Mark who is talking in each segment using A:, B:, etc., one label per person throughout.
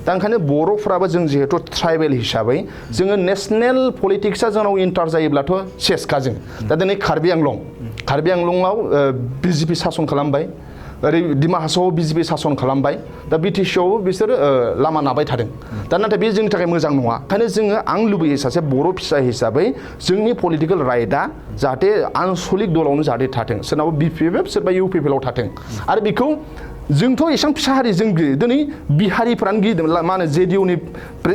A: दा ओंखायनो बर'फ्राबो जों जिहेतु ट्राइबेल हिसाबै जोङो नेशनेल पलिटिक्सआ जोंनाव इन्टार जायोब्लाथ' सेसखा जों दा दिनै कार्बि आंलंआव बिजेपि सासन खालामबाय ओरै डिमा हासावआव बिजेपि सासन खालामबाय दा बिटिसिआव बिसोर लामा नाबाय थादों दा नाथाय बे जोंनि थाखाय मोजां नङा ओंखायनो जोङो आं लुबैयो सासे बर' फिसा हिसाबै जोंनि पलिटिकेल राइटआ जाहाथे आनसलिक दलावनो जाहाथे थाथों सोरनाबा बिपिएफ सोरबा इउपिपिएलआव थाथों आरो बेखौ जोंथ' एसेबां फिसा हारि जों दिनै बिहारिफ्रानो गिदों मा होनो जेडिइउनि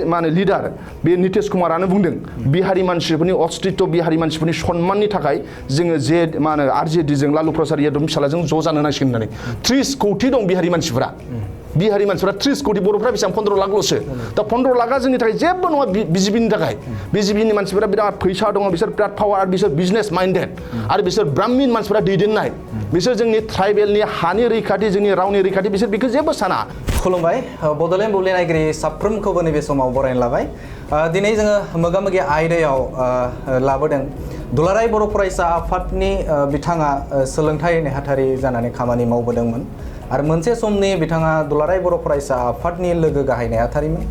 A: मा होनो लिडार बे नितिश कुमारानो बुंदों बिहारि मानसिफोरनि अस्तित्व बिहारि मानसिफोरनि सन्माननि थाखाय जोङो जे मा होनो आरजेडिजों लालु प्रसाद यादव फिसालाजों ज' जानो नांसिगोन होननानै 30 कौटि दं बिहारि मानसिफोरा 30 कौटि बर'फ्रा बेसेबां 15 लाखल'सो दा 15 लाखा जोंनि थाखाय जेबो नङा बिजेपिनि थाखाय बिजेपिनि मानसिफोरा बिराद फैसा दङ बिसोर बिराद पावार आरो बिसोर बिजनेस माइन्डेड आरो बिसोर ब्राह्मिन मानसिफोरा दैदेननाय बिसोर जोंनि ट्राइबेलनि हानि रैखाथि जोंनि रावनि रैखाथि बिसोर बेखौ जेबो साना
B: खुलुमबाय बड'लेण्ड बुब्लि नायगिरि साफ्रोमखौबो नैबे समाव बरायनो लाबाय दिनै जोङो मोगा-मोगि आयदायाव लाबोदों दुलाराय बर' फरायसा आफादनि बिथाङा सोलोंथाइ नेहाथारि जानानै खामानि मावबोदोंमोन आरो मोनसे समनि बिथाङा दुलाराय बर' फरायसा आफादनि लोगो गाहाय नेहाथारिमोन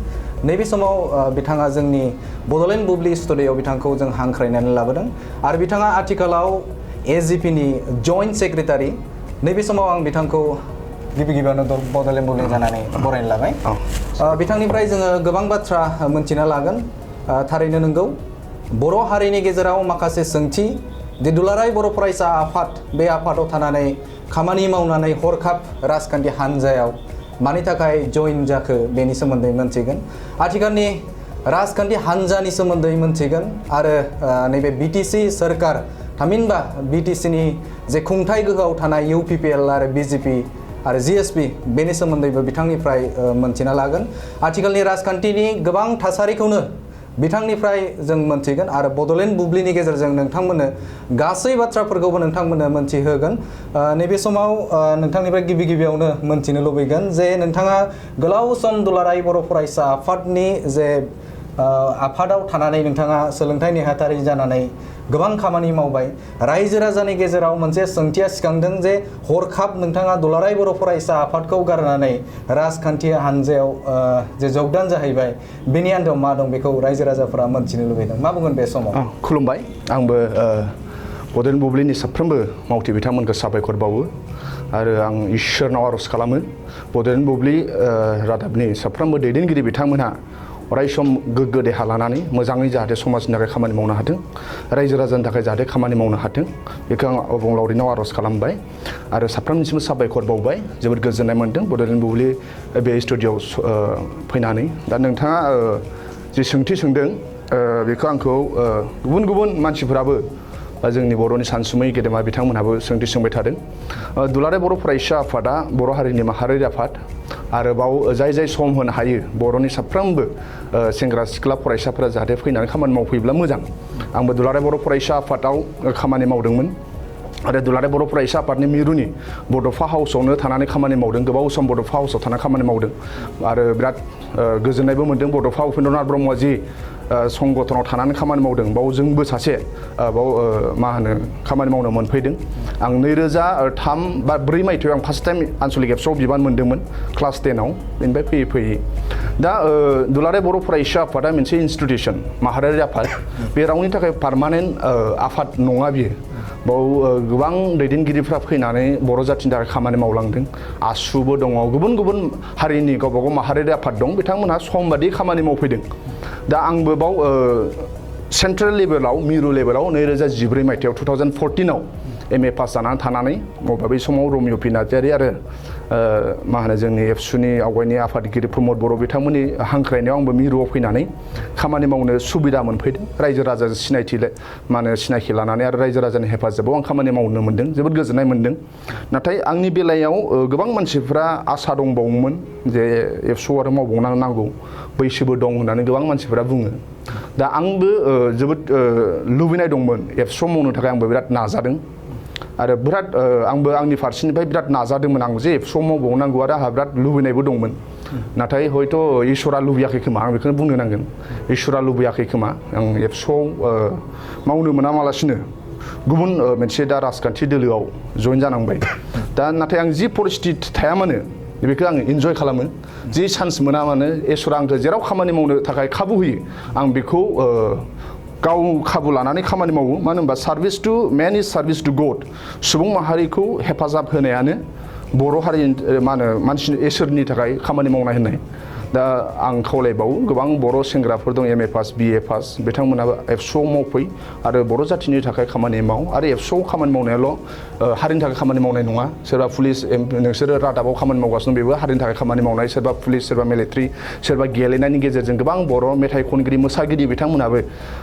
B: नैबे समाव बिथाङा जोंनि बड'लेण्ड बुब्लि स्टुडिय'आव बिथांखौ जों हांख्रायनानै लाबोदों आरो बिथाङा आथिखालाव एजिपिनि जइन्ट सेक्रेटारि नैबे समाव आं बिथांखौ गिबियावनो बड'लेण्ड बुब्लि जानानै बरायनो लाबाय बिथांनिफ्राय जोङो गोबां बाथ्रा मोनथिना लागोन थारैनो नंगौ बर' हारिनि गेजेराव माखासे सोंथि दि दुलाराय बर' फरायसा आफाद बे आफादाव थानानै खामानि मावनानै हरखाब राजखान्थि हान्जायाव मानि थाखाय जइन जाखो बेनि सोमोन्दै मोनथिगोन आथिखालनि राजखान्थि हान्जानि सोमोन्दै मोनथिगोन आरो नैबे बिटिसि सोरखार थामहिनबा बिटिसिनि जे खुंथाय गोहोआव थानाय इउपिपिएल आरो बिजेपि आरो जिएसपि बेनि सोमोन्दैबो बिथांनिफ्राय मोनथिना लागोन आथिखालनि राजखान्थिनि गोबां थासारिखौनो बिथांनिफ्राय जों मोनथिगोन आरो बड'लेण्ड बुब्लिनि गेजेरजों नोंथांमोननो गासै बाथ्राफोरखौबो नोंथांमोननो मोनथिहोगोन नैबे समाव नोंथांनिफ्राय गिबियावनो मोनथिनो लुबैगोन जे नोंथाङा गोलाव सम दुलाराय बर' फरायसा आफादनि जे आफादाव थानानै नोंथाङा सोलोंथाइ नेहाथारि जानानै गोबां खामानि मावबाय रायजो राजानि गेजेराव मोनसे सोंथिया सिखांदों जे हरखाब नोंथाङा दुलाराय बर' फरायसा आफादखौ गारनानै राजखान्थि हान्जायाव जे जगदान जाहैबाय बेनि आन्दोआव मा दं बेखौ रायजो राजाफोरा मोनथिनो लुबैदों मा बुंगोन बे समाव
A: खुलुमबाय आंबो बड'लेण्ड बुब्लिनि साफ्रोमबो मावथि बिथांमोनखौ साबायखर बावो आरो आं इसोरनाव आर'ज खालामो बड'लेण्ड बुब्लि रादाबनि साफ्रोमबो दैदेनगिरि बिथांमोनहा अराय सम गोग्गो देहा लानानै मोजाङै जाहाथे समाजनि थाखाय खामानि मावनो हाथों रायजो राजानि थाखाय जाहाथे खामानि मावनो हाथों बेखौ आं अबंलावरिनाव आर'ज खालामबाय आरो साफ्रोमनिसिमबो साबायखर बावबाय जोबोद गोजोननाय मोन्दों बड'लेण्ड बुब्लि बे स्टुडिय'आव फैनानै दा नोंथाङा जि सोंथि सोंदों बेखौ आंखौ गुबुन मानसिफोराबो जोंनि बर'नि सानसुमै गेदेमा बिथांमोनहाबो सोंथि सोंबाय थादों दुलाराय बर' फरायसा आफादा बर' हारिनि माहारियारि आफाद आरो बाव जाय सम होनो हायो बर'नि साफ्रोमबो सेंग्रा सिख्ला फरायसाफोरा जाहाथे फैनानै खामानि मावफैयोब्ला मोजां आंबो दुलाराय बर' फरायसा आफादाव खामानि मावदोंमोन आरो दुलाराय बर' फरायसा आफादनि मिरुनि बड'फा हाउसआवनो थानानै खामानि मावदों गोबाव सम बड'फा हाउसआव थानानै खामानि मावदों आरो बिराद गोजोननायबो मोन्दों बड'फा उपेन्द्रनाथ ब्रह्मआ जि संगठनाव थानानै खामानि मावदों बाव जोंबो सासे बाव मा होनो खामानि मावनो मोनफैदों आं 2003 बा 4 मायथाइयाव आं फार्स्ट टाइम आनसलिक एबसुआव बिबान मोन्दोंमोन क्लास 10आव बेनिफ्राय फैयै दा दुलाराय बर' फरायसा आफादा मोनसे इन्स्टिटिउसन माहारियारि आफाद बे रावनि थाखाय पार्मानेन्ट आफाद नङा बियो बाव गोबां दैदेनगिरिफ्रा फैनानै बर' जाथिनि थाखाय खामानि मावलांदों आसुबो दङ गुबुन हारिनि गावबागाव माहारियारि आफाद दं बिथांमोनहा सम बादि खामानि मावफैदों दा आंबो बाव सेन्ट्रेल लेभेलाव मिरु लेभेलाव 2014 मायथाइयाव 2014आव एमए पास जानानै थानानै अब्ला बै समाव रमिय' पि नार्जारि आरो मा होनो जोंनि एबसुनि आवगायनि आफादगिरि प्रमद बर' बिथांमोननि हांख्रायनायाव आंबो मिरुआव फैनानै खामानि मावनो सुबिदा मोनफैदों रायजो राजाजों सिनायखि लानानै आरो रायजो राजानि हेफाजाबाव आं खामानि मावनो मोन्दों जोबोद गोजोननाय मोन्दों नाथाय आंनि बेलायाव गोबां मानसिफ्रा आसा दंबावोमोन जे एबसु आरो मावबावनांगौ बैसोबो दं होननानै गोबां मानसिफोरा बुङो दा आंबो जोबोद लुबैनाय दंमोन एबसुआव मावनो थाखाय आंबो बिराद नाजादों आरो बिराद आंबो आंनि फारसेनिफ्राय बिराद नाजादोंमोन आं जे एबसुआव मावबावनांगौ आरो आंहा बिराद लुबैनायबो दंमोन नाथाय हयथ' इसोरा लुबैयाखै खोमा आं बेखौनो बुंनो नांगोन इसोरा लुबैयाखै खोमा आं एबसुआव मावनो मोनामालासिनो गुबुन मोनसे दा राजखान्थि दोलोआव जइन जानांबाय दा नाथाय आं जि परिस्थिति थाया मानो बेखौ आं इन्जय खालामो जि चान्स मोना मानो इसोरा आंखौ जेराव खामानि मावनो थाखाय खाबु होयो आं बेखौ गाव खाबु लानानै खामानि मावो मानो होनबा सार्भिस टु मेन इज सार्भिस टु गड सुबुं माहारिखौ हेफाजाब होनायानो बर' हारिनि मा होनो मानसिनि इसोरनि थाखाय खामानि मावनाय होननाय दा आं खावलायबावो गोबां बर' सेंग्राफोर दं MA पास BA पास बिथांमोनाबो एबसुआव मावफै आरो बर' जाथिनि थाखाय खामानि माव आरो एबसुआव खामानि मावनायाल' हारिनि थाखाय खामानि मावनाय नङा सोरबा पुलिस नोंसोरो रादाबाव खामानि मावगासिनो बेबो हारिनि थाखाय खामानि मावनाय सोरबा पुलिस सोरबा मिलिटारि सोरबा गेलेनायनि गेजेरजों गोबां बर' मेथाइ खनगिरि मोसागिरि बिथांमोनाबो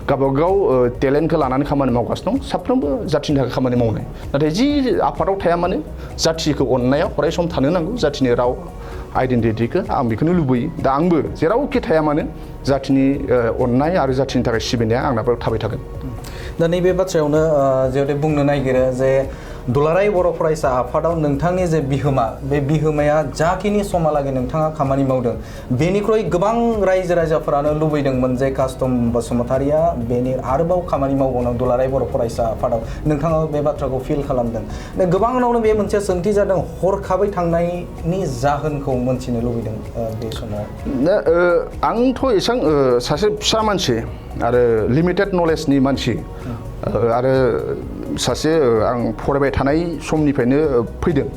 A: गावबागाव टेलेन्टखौ लानानै खामानि मावगासिनो दं साफ्रोमबो जाथिनि थाखाय खामानि मावनाय नाथाय जि आफादाव थाया मानो जाथिखौ अननायाव अराय सम थानो नांगौ जाथिनि राव आइडेन्टिटिखौ आं बेखौनो लुबैयो दा आंबो जेरावखि थाया मानो जाथिनि अननाय आरो जाथिनि थाखाय सिबिनाया आंनाबो थाबाय थागोन
B: दा नैबे बाथ्रायावनो जिहेतु बुंनो नागिरो जे दुलाराय बर' फरायसा आफादाव नोंथांनि जे बिहोमा बे बिहोमाया जाखिनि समहालागै नोंथाङा खामानि मावदों बेनिख्रुइ गोबां रायजो राजाफोरानो लुबैदोंमोन जे कास्टम बसुमतारिया बेनि आरोबाव खामानि मावबावनो दुलाराय बर' फरायसा आफादाव नोंथाङा बे बाथ्राखौ फिल खालामदों दा गोबांनावनो बे मोनसे सोंथि जादों हरखाबै थांनायनि जाहोनखौ मोनथिनो लुबैदों बे समाव
A: आंथ' एसेबां सासे फिसा मानसि आरो लिमिटेड नलेजनि मानसि आरो सासे आं फरायबाय थानाय समनिफ्रायनो फैदों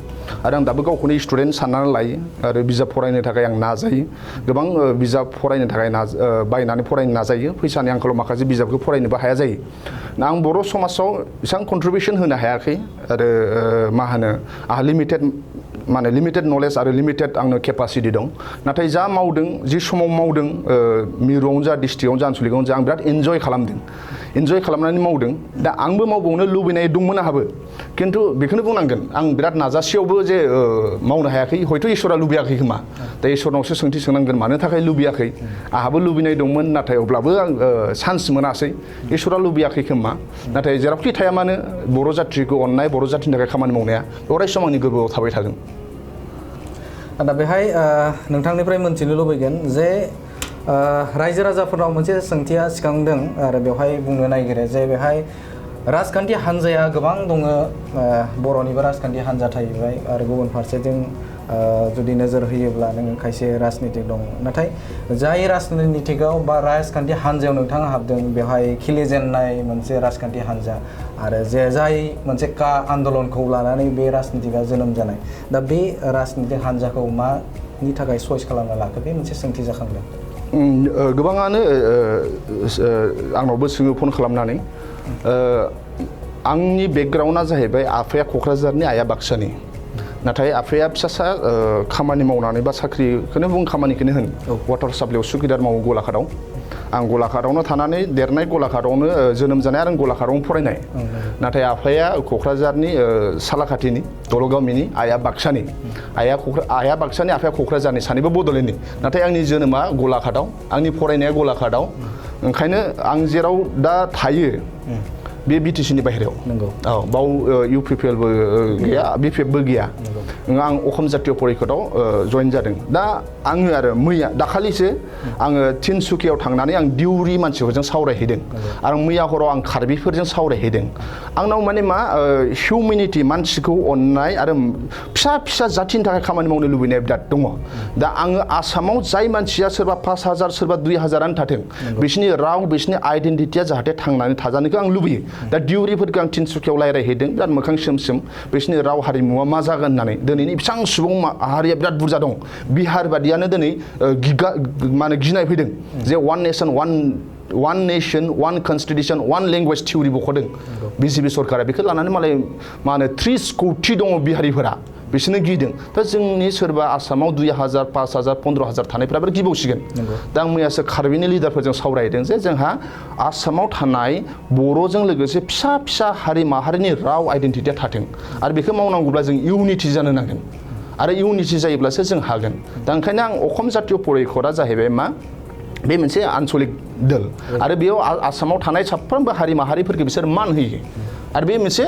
A: आरो आं दाबो गावखौनो स्टुडेन्ट साननानै लायो आरो बिजाब फरायनो थाखाय आं नाजायो गोबां बिजाब फरायनो थाखाय बायनानै फरायनो नाजायो फैसानि आंखालाव माखासे बिजाबखौ फरायनोबो हाया जायो आं बर' समाजाव एसेबां कन्ट्रिबिउसन होनो हायाखै आरो मा होनो आंहा लिमिटेड नलेज आरो लिमिटेड आंनो केपासिटि दं नाथाय जा मावदों जि समाव मावदों मिरुआवनो जा डिस्ट्रिक्टआवनो जा आनसलिकआवनो जा आं बिराद इन्जय खालामदों इन्जय खालामनानै मावदों दा आंबो मावबावनो लुबैनाय दंमोन आंहाबो खिन्थु बेखौनो बुंनांगोन आं बिराद नाजासेयावबो जे मावनो हायाखै हयथ' इसोरा लुबैयाखै खोमा दा इसोरनावसो सोंथि सोंनांगोन मानो थाखाय लुबैयाखै आंहाबो लुबैनाय दंमोन नाथाय अब्लाबो आं चान्स मोनासै इसोरा लुबैयाखै खोमा नाथाय जेरावखि थाया मानो बर' जाथिखौ अननाय बर' जाथिनि थाखाय खामानि मावनाया अराय सम आंनि गोरबोआव थाबाय थागोन
B: दा बेहाय नोंथांनिफ्राय मोनथिनो लुबैगोन जे रायजो राजाफोरनाव मोनसे सोंथिया सिखांदों आरो बेवहाय बुंनो नागिरो जे बेहाय राजखान्थि हान्जाया गोबां दङ बर'निबो राजखान्थि हान्जा थाहैबाय आरो गुबुन फारसेथिं जुदि नोजोर होयोब्ला नोङो खायसे राजनितिक दं नाथाय जाय राजनितिकआव बा राजखान्थि हान्जायाव नोंथाङा हाबदों बेवहाय खिलिजेननाय मोनसे राजखान्थि हान्जा आरो जे जाय मोनसे आन्दलनखौ लानानै बे राजनितिकआ जोनोम जानाय दा बे राजनितिक हान्जाखौ मानि थाखाय चयस खालामना लाखो बे मोनसे सोंथि जाखांदों
A: गोबाङानो आंनावबो सोङो फन खालामनानै आंनि बेकग्राउन्डआ जाहैबाय आफाया क'क्राझारनि आइया बाक्सानि नाथाय आफाया फिसासा खामानि मावनानै बा साख्रिखौनो बुं खामानिखौनो होन वाटार साप्लाइयाव सुकिदार मावो गलाघाटआव आं गलाघाटआवनो थानानै देरनाय गलाघाटआवनो जोनोम जानाय आरो गलाघाटआवनो फरायनाय नाथाय आफाया क'क्राझारनि सालाखाथिनि दलगामिनि आइया बाक्सानि आइया बाक्सानि आफाया क'क्राझारनि सानैबो बड'लेण्डनि नाथाय आंनि जोनोमा गलाघाटआव आंनि फरायनाया गलाघाटआव ओंखायनो आं जेराव दा थायो बे BTC नि बाहेरायाव औ बाव UPPLबो गैया BPFबो गैया आं अखम जातीय परिषदआव जइन जादों दा आङो आरो मैया दाखालिसो आङो तिनसुकियाव थांनानै आं दिउरि मानसिफोरजों सावरायहैदों आरो मैया हराव आं कार्बिफोरजों सावरायहैदों आंनाव माने मा हिउमेनिटि मानसिखौ अननाय आरो फिसा फिसा जाथिनि थाखाय खामानि मावनो लुबैनाय बिराद दङ दा आङो आसामाव जाय मानसिया सोरबा 5,000 सोरबा 2,000आनो थाथों बिसिनि राव बिसिनि आइडेन्टिटिया जाहाथे थांनानै थाजानोखौ आं लुबैयो दा दिउरिफोरखौ आं तिनसुकियाव रायज्लायहैदों बिराद मोखां सोम बिसिनि राव हारिमुवा मा जागोन होननानै दिनैनि बेसेबां सुबुं माहारिया बिराद बुरजा दं बिहार बादियानो दिनै माने गिनाय फैदों जे one nation one constitution one language theory बख'दों BJP सरकारा बेखौ लानानै मालाय मा होनो 30 कौटि दङ बिहारिफोरा बिसोरनो गिदों दा जोंनि सोरबा आसामाव 2,000 5,000 15,000 थानायफ्रा बिराद गिबावसिगोन दा आं मैयासो कार्बिनि लिडारफोरजों सावरायदों जे जोंहा आसामाव थानाय बर'जों लोगोसे फिसा फिसा हारि माहारिनि राव आइडेन्टिटिया थाथों आरो बेखौ मावनांगौब्ला जों इउनिटि जानो नांगोन आरो इउनिटि जायोब्लासो जों हागोन दा ओंखायनो आं अखम जातीय परिषदआ जाहैबाय मा बे मोनसे आनसलिक दोल आरो बेयाव आसामाव थानाय साफ्रोमबो हारि माहारिफोरखौ बिसोर मान होयो आरो बे मोनसे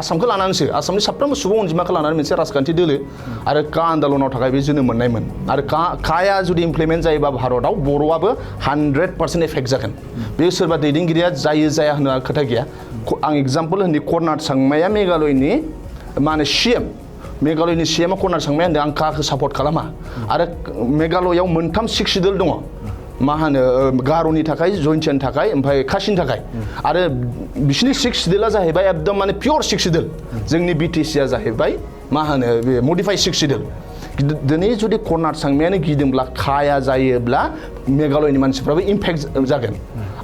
A: आसामखौ लानानैसो आसामनि साफ्रोमबो सुबुं अनजिमाखौ लानानै मोनसे राजखान्थि दोलो आरो आन्दलनाव थाखाय बे जोनोम मोननायमोन आरो काया जुदि इमप्लिमेन्ट जायोबा भारतआव बर'आबो 100% एफेक्ट जागोन बे सोरबा दैदेनगिरिया जायो जाया होनना खोथा गैया आं एग्जाम्पल होनि कर्नाड सांमाया मेघालयनि मा होनो CM मेघालयनि सीएमआ कर्नार सांबाय होनदों आं काखौ सापर्ट खालामा आरो मेघालयआव मोनथाम सिक्सिदल दङ मा होनो गार'नि थाखाय जयन्तियानि थाखाय ओमफ्राय खासिनि थाखाय आरो बिसिनि सिक्सिदला जाहैबाय एकदम माने पियर सिक्सिदल जोंनि बिटिसिआ जाहैबाय मा होनो बे मडिफाइड सिक्सिदल दिनै जुदि कर्नार सांबायानो गिदोंब्ला खाया जायोब्ला मेघालयनि मानसिफ्राबो इम्पेक्ट जागोन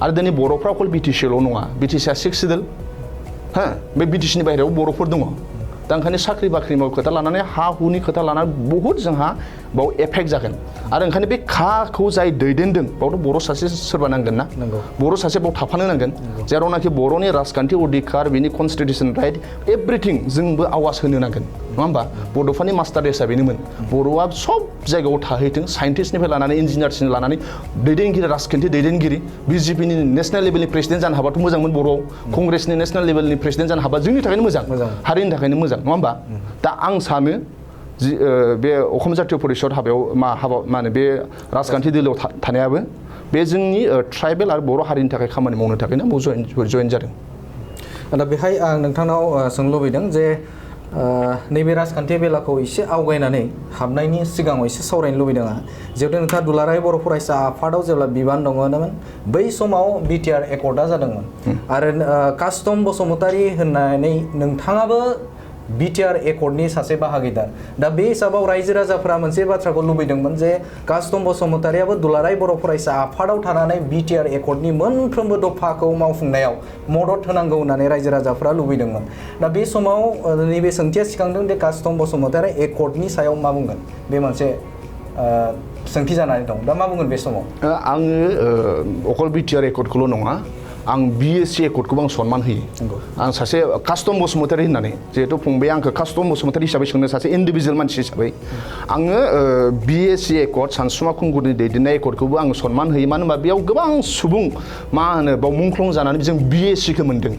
A: आरो दिनै बर'फ्रा अकल बिटिसिल' नङा बिटिसिआ सिक्सिदल हो बे बिटिसिनि बाहेरायाव बर'फोर दङ दा ओंखायनो साख्रि बाख्रि माव खोथा लानानै हा हुनि खोथा लानानै बहुद जोंहा बाव एफेक्ट जागोन आरो ओंखायनो बे खाखौ जाय दैदेनदों बावथ' बर' सासे सोरबा नांगोन ना बर' सासे बाव थाफानो नांगोन जेरावनाखि बर'नि राजखान्थि अधिकार बिनि कनस्टिटिउसन राइट एभ्रिथिं जोंबो आवाज होनो नांगोन नङा होमबा बड'फानि मास्टार रेसआ बेनोमोन बर'आ सब जायगायाव थाहैथों साइन्टिस्टनिफ्राय लानानै इन्जिनियारसिम लानानै दैदेनगिरि राजखान्थि दैदेनगिरि बिजेपिनि नेसनेल लेभेलनि प्रेसिडेन्ट जानो हाबाथ' मोजांमोन बर'आव कंग्रेसनि नेसनेल लेभेलनि प्रेसिडेन्ट जानो हाबा जोंनि थाखायनो मोजां हारिनि थाखायनो मोजां नङा होमबा दा आं सानो बे अखम जातीय परिषद हाबायाव मा होनो बे राजखान्थि दोलोआव थानायाबो बे जोंनि ट्राइबेल आरो बर' हारिनि थाखाय खामानि मावनो थाखायनो जयेन जादों
B: दा बेहाय आं नोंथांनाव सोंनो लुबैदों जे नैबे राजखान्थि बेलाखौ एसे आवगायनानै हाबनायनि सिगाङाव एसे सावरायनो लुबैदों आं जिहेतु नोंथाङा दुलाराय बर' फरायसा आफादाव जेब्ला बिबान दङमोन बै समाव BTR एकर्डआ जादोंमोन आरो कास्टम बसुमतारी होननानै नोंथाङाबो BTR एकर्डनि सासे बाहागीदार दा बे हिसाबाव रायजो राजाफोरा मोनसे बाथ्राखौ लुबैदोंमोन जे कास्टम बसुमतारीयाबो दुलाराय बर' फरायसा आफादाव थानानै BTR एकर्डनि मोनफ्रोमबो दफाखौ मावफुंनायाव मदद होनांगौ होननानै रायजो राजाफोरा लुबैदोंमोन दा बे समाव नैबे सोंथिया सिखांदों जे कास्टम बसुमतारी एकर्डनि सायाव मा बुंगोन बे मोनसे सोंथि जानानै दं दा मा बुंगोन बे समाव
A: आङो अकल BTR एकर्डखौल' नङा आं BSC एकर्डखौबो आं सनमान होयो आं सासे कास्टम बसुमतारी होननानै जिहेतु फंबाया आंखौ कास्टम बसुमतारी हिसाबै सोंनो सासे इन्डिभिजुवेल मानसि हिसाबै आङो BSC एकर्ड सानसुमा खुंगुरनि दैदेननाय एकर्डखौबो आं सनमान होयो मानो होनबा बेयाव गोबां सुबुं मा होनो बाव मुंख्लं जानानै जों BSCखौ मोन्दों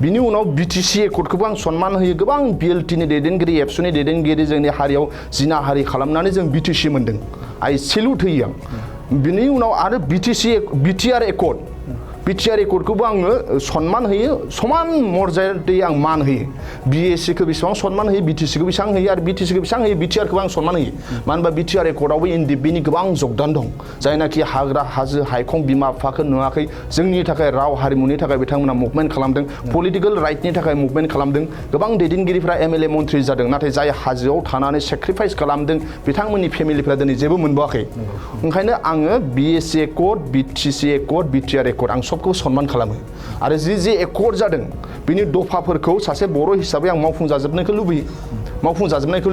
A: बिनि उनाव BTC एकर्डखौबो आं सनमान होयो गोबां BLTनि दैदेनगिरि एबसुनि दैदेनगिरि जोंनि हारियाव जिनाहारि खालामनानै जों BTC मोन्दों आइ सेलुट होयो आं बिनि उनाव आरो BTR एकर्ड BTR एकर्डखौबो आङो सनमान होयो समान मर्यादायै आं मान होयो BSCखौ बेसेबां सनमान होयो BTCखौ बेसेबां होयो आरो BTCखौ बेसेबां होयो BTRखौबो आं सनमान होयो मानो होनबा BTR एकर्डआवबो NDPनि गोबां जगदान दं जायनाखि हाग्रा हाजो हायखं बिमा बिफाखौ नुवाखै जोंनि थाखाय राव हारिमुनि थाखाय बिथांमोना मुभमेन्ट खालामदों पलिटिकेल राइटनि थाखाय मुभमेन्ट खालामदों गोबां दैदेनगिरिफ्रा MLA मन्थ्रि जादों नाथाय जाय हाजोआव थानानै सेक्रिफाइस खालामदों बिथांमोननि फेमिलिफ्रा दिनै जेबो मोनबावाखै ओंखायनो आङो BSC accord BTC accord BTR accord आं सबखौ सनमान खालामो आरो जि एकर्ड जादों बिनि दफाफोरखौ सासे बर' हिसाबै आं मावफुंजाजोबनायखौ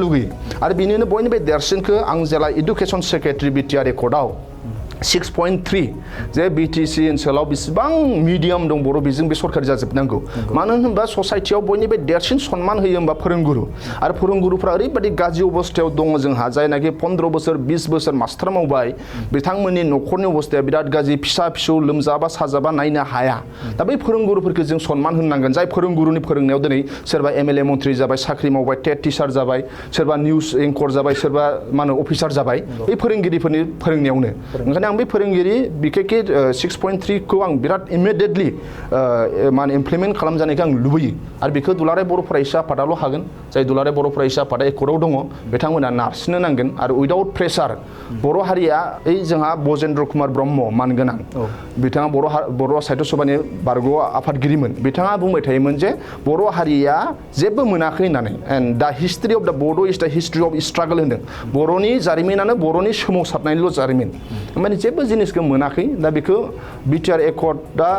A: लुबैयो आरो बिनिनो बयनिफ्राय देरसिनखौ आं जेला इडुकेसन सेक्रेटारि BTR एकर्डआव 6.3 जे BTC ओनसोलाव बेसेबां मिडियाम दं बर' बिजों बे सरकारि जाजोबनांगौ मानो होनोबा ससाइटियाव बयनिफ्राय देरसिन सनमान होयो होनबा फोरोंगुरु आरो फोरोंगुरुफ्रा ओरैबायदि गाज्रि अबस्थायाव दङ जोंहा जायनाखि 15 बोसोर 20 बोसोर मास्टार मावबाय बिथांमोननि न'खरनि अबस्थाया बिराद गाज्रि फिसा फिसौ लोमजाबा साजाबा नायनो हाया दा बै फोरोंगुरुफोरखौ जों सनमान होनांगोन जाय फोरोंगुरुनि फोरोंनायाव दिनै सोरबा MLA मन्थ्रि जाबाय साख्रि मावबाय टेट टिचार जाबाय सोरबा निउस एंकर जाबाय सोरबा मा होनो अफिसार जाबाय बै फोरोंगिरिफोरनि फोरोंनायावनो ओंखायनो आं बे फोरोंगिरि बिखेखै 6.3 खौ आं बिराद इमिडियेटलि माने इमप्लिमेन्ट खालामजानायखौ आं लुबैयो आरो बेखौ दुलाराय बर' फरायसा आफादाल' हागोन जाय दुलाराय बर' फरायसा आफादा एकर्डआव दङ बिथांमोना नारसिननो नांगोन आरो उइदाउट प्रेसार बर' हारिया जोंहा बजेन्द्र कुमार ब्रह्म मानगोनां बिथाङा बर' साहित्य सभानि बारग' आफादगिरिमोन बिथाङा बुंबाय थायोमोन जे बर' हारिया जेबो मोनाखै होननानै एन्ड दा हिस्ट्रि अफ दा बड' is the history of struggle होनदों बर'नि जारिमिनानो बर'नि सोमावसारनायनिल' जारिमिन माने जेबो जिनिसखौ मोनाखै दा बेखौ BTR एकर्डआ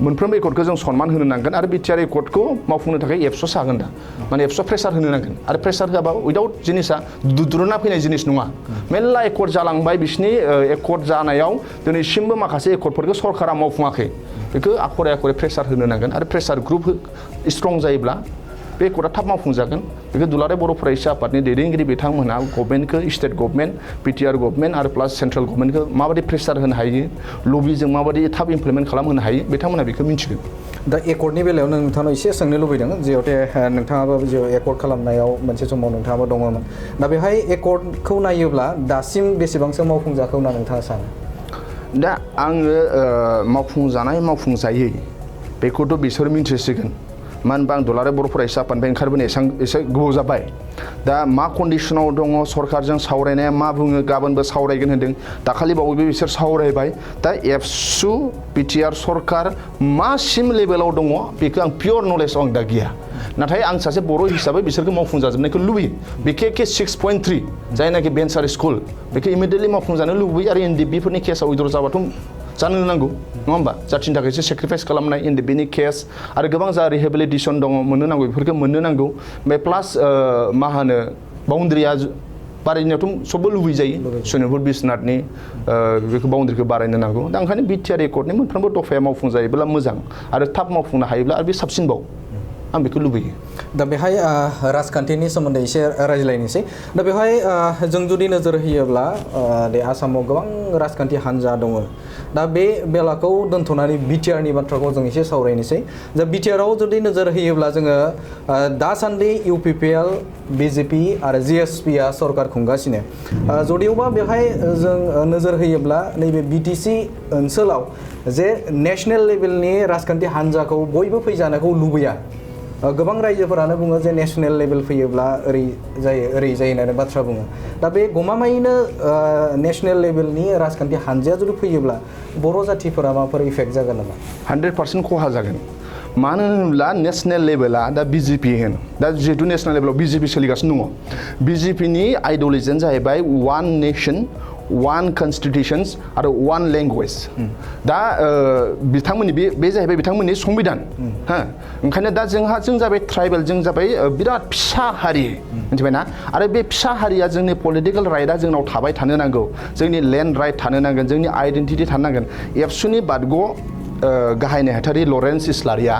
A: मोनफ्रोमबो एकर्डखौ जों सनमान होनो नांगोन आरो BTR एकर्डखौ मावफुंनो थाखाय एबसुआ हागोन दा माने एबसुआ प्रेसार होनो नांगोन आरो प्रेसार होआबा उइदाउट जिनिसा दुद्रुना फैनाय जिनिस नङा मेरला एकर्ड जालांबाय बिसिनि एकर्ड जानायाव दिनैसिमबो माखासे एकर्डफोरखौ सरकारा मावफुङाखै बेखौ आखरे प्रेसार होनो नांगोन आरो प्रेसार ग्रुप स्ट्रं जायोब्ला बे एकर्डआ थाब मावफुंजागोन बेखौ दुलाराय बर' फरायसा आफादनि दैदेनगिरि बिथांमोनहा गभर्नमेन्टखौ स्टेट गभर्नमेन्ट BTR गभर्नमेन्ट आरो प्लास सेन्ट्रेल गभर्नमेन्टखौ माबायदि प्रेसार होनो हायो लबिजों माबायदि थाब इमप्लिमेन्ट खालामहोनो हायो बिथांमोनहा बेखौ मिन्थिगोन
B: दा एकर्डनि बेलायाव नोंथांनाव एसे सोंनो लुबैदों जिहेतु नोंथाङाबो जे एकर्ड खालामनायाव मोनसे समाव नोंथाङाबो दङमोन दा बेहाय एकर्डखौ नायोब्ला दासिम बेसेबांसो मावफुंजाखौ होनना नोंथाङा सानो
A: दा आङो मावफुंजानाय मावफुंजायै बेखौथ' बिसोर मिन्थिसिगोन मानो होनबा आं दुलाराय बर' फरायसा आफादनिफ्राय ओंखारबोनाय एसे गोबाव जाबाय दा मा कन्डिशनाव दङ सरकारजों सावरायनाया मा बुङो गाबोनबो सावरायगोन होनदों दाखालि बावैबो बिसोर सावरायबाय दा एबसु BTR सरकार मासिम लेभेलाव दङ बेखौ आं पियर नलेज आं दा गैया नाथाय आं सासे बर' हिसाबै बिसोरखौ मावफुंजाजोबनायखौ लुबैयो बेखे 6.3 जायनाखि बेन्सार स्कुल बेखौ इमिडियेटलि मावफुंजानो लुबैयो आरो NDB फोरनि केसआव उइद्र जाबाथ' जानो नांगौ नङा होमबा जाथिनि थाखायसो सेक्रिफाइस खालामनाय NDBनि केस आरो गोबां जा रिहेबिलिटेसन दङ मोननो नांगौ बेफोरखौ मोननो नांगौ ओमफ्राय प्लास मा होनो बाउन्ड्रिया बारायनायावथ' सबबो लुबैजायो सनितपुर बिश्वनाथनि बेखौ बाउन्ड्रिखौ बारायनो नांगौ दा ओंखायनो BTR Accordनि मोनफ्रोमबो दफाया मावफुंजायोब्ला मोजां आरो थाब मावफुंनो हायोब्ला आरो बे साबसिनबाव आं बेखौ लुबैयो
B: दा बेहाय राजखान्थिनि सोमोन्दै एसे रायज्लायनोसै दा बेवहाय जों जुदि नोजोर होयोब्ला बे आसामाव गोबां राजखान्थि हान्जा दङ दा बे बेलाखौ दोनथ'नानै BTRनि बाथ्राखौ जों एसे सावरायनोसै दा BTRआव जुदि नोजोर होयोब्ला जोङो दासान्दि UPPL BJP आरो GSPआ सरकार खुंगासिनो जदिवबा बेवहाय जों नोजोर होयोब्ला नैबे BTC ओनसोलाव जे नेशनेल लेभेलनि राजखान्थि हान्जाखौ बयबो फैजानायखौ लुबैया गोबां रायजोफोरानो बुङो जे नेशनेल लेभेल फैयोब्ला ओरै जायो होननानै बाथ्रा बुङो दा बे गमामायैनो नेशनेल लेभेलनि राजखान्थि हान्जाया जुदि फैयोब्ला बर' जाथिफोरा माबाफोर इफेक्ट जागोन नामा
A: 100% खहा जागोन मानो होनोब्ला नेशनेल लेभेला दा BJP होनो दा जिहेतु नेशनेल लेभेलाव BJP सोलिगासिनो दङ BJPनि आइडिय'लजियानो जाहैबाय वान नेशन वान कन्स्टिटिउशन्स आरो वान लेंगुवेज दा बिथांमोननि बे जाहैबाय बिथांमोननि संबिधान हो ओंखायनो दा जों जाबाय ट्राइबेल जों जाबाय बिराद फिसा हारि मिथिबायना आरो बे फिसा हारिया जोंनि पलिटिकेल राइटआ जोंनाव थाबाय थानो नांगौ जोंनि लेन्ड राइट थानो नांगोन जोंनि आइडेन्टिटि थानो नांगोन एबसुनि बादग' गाहाय नेहाथारि लरेन्स इस्लारिया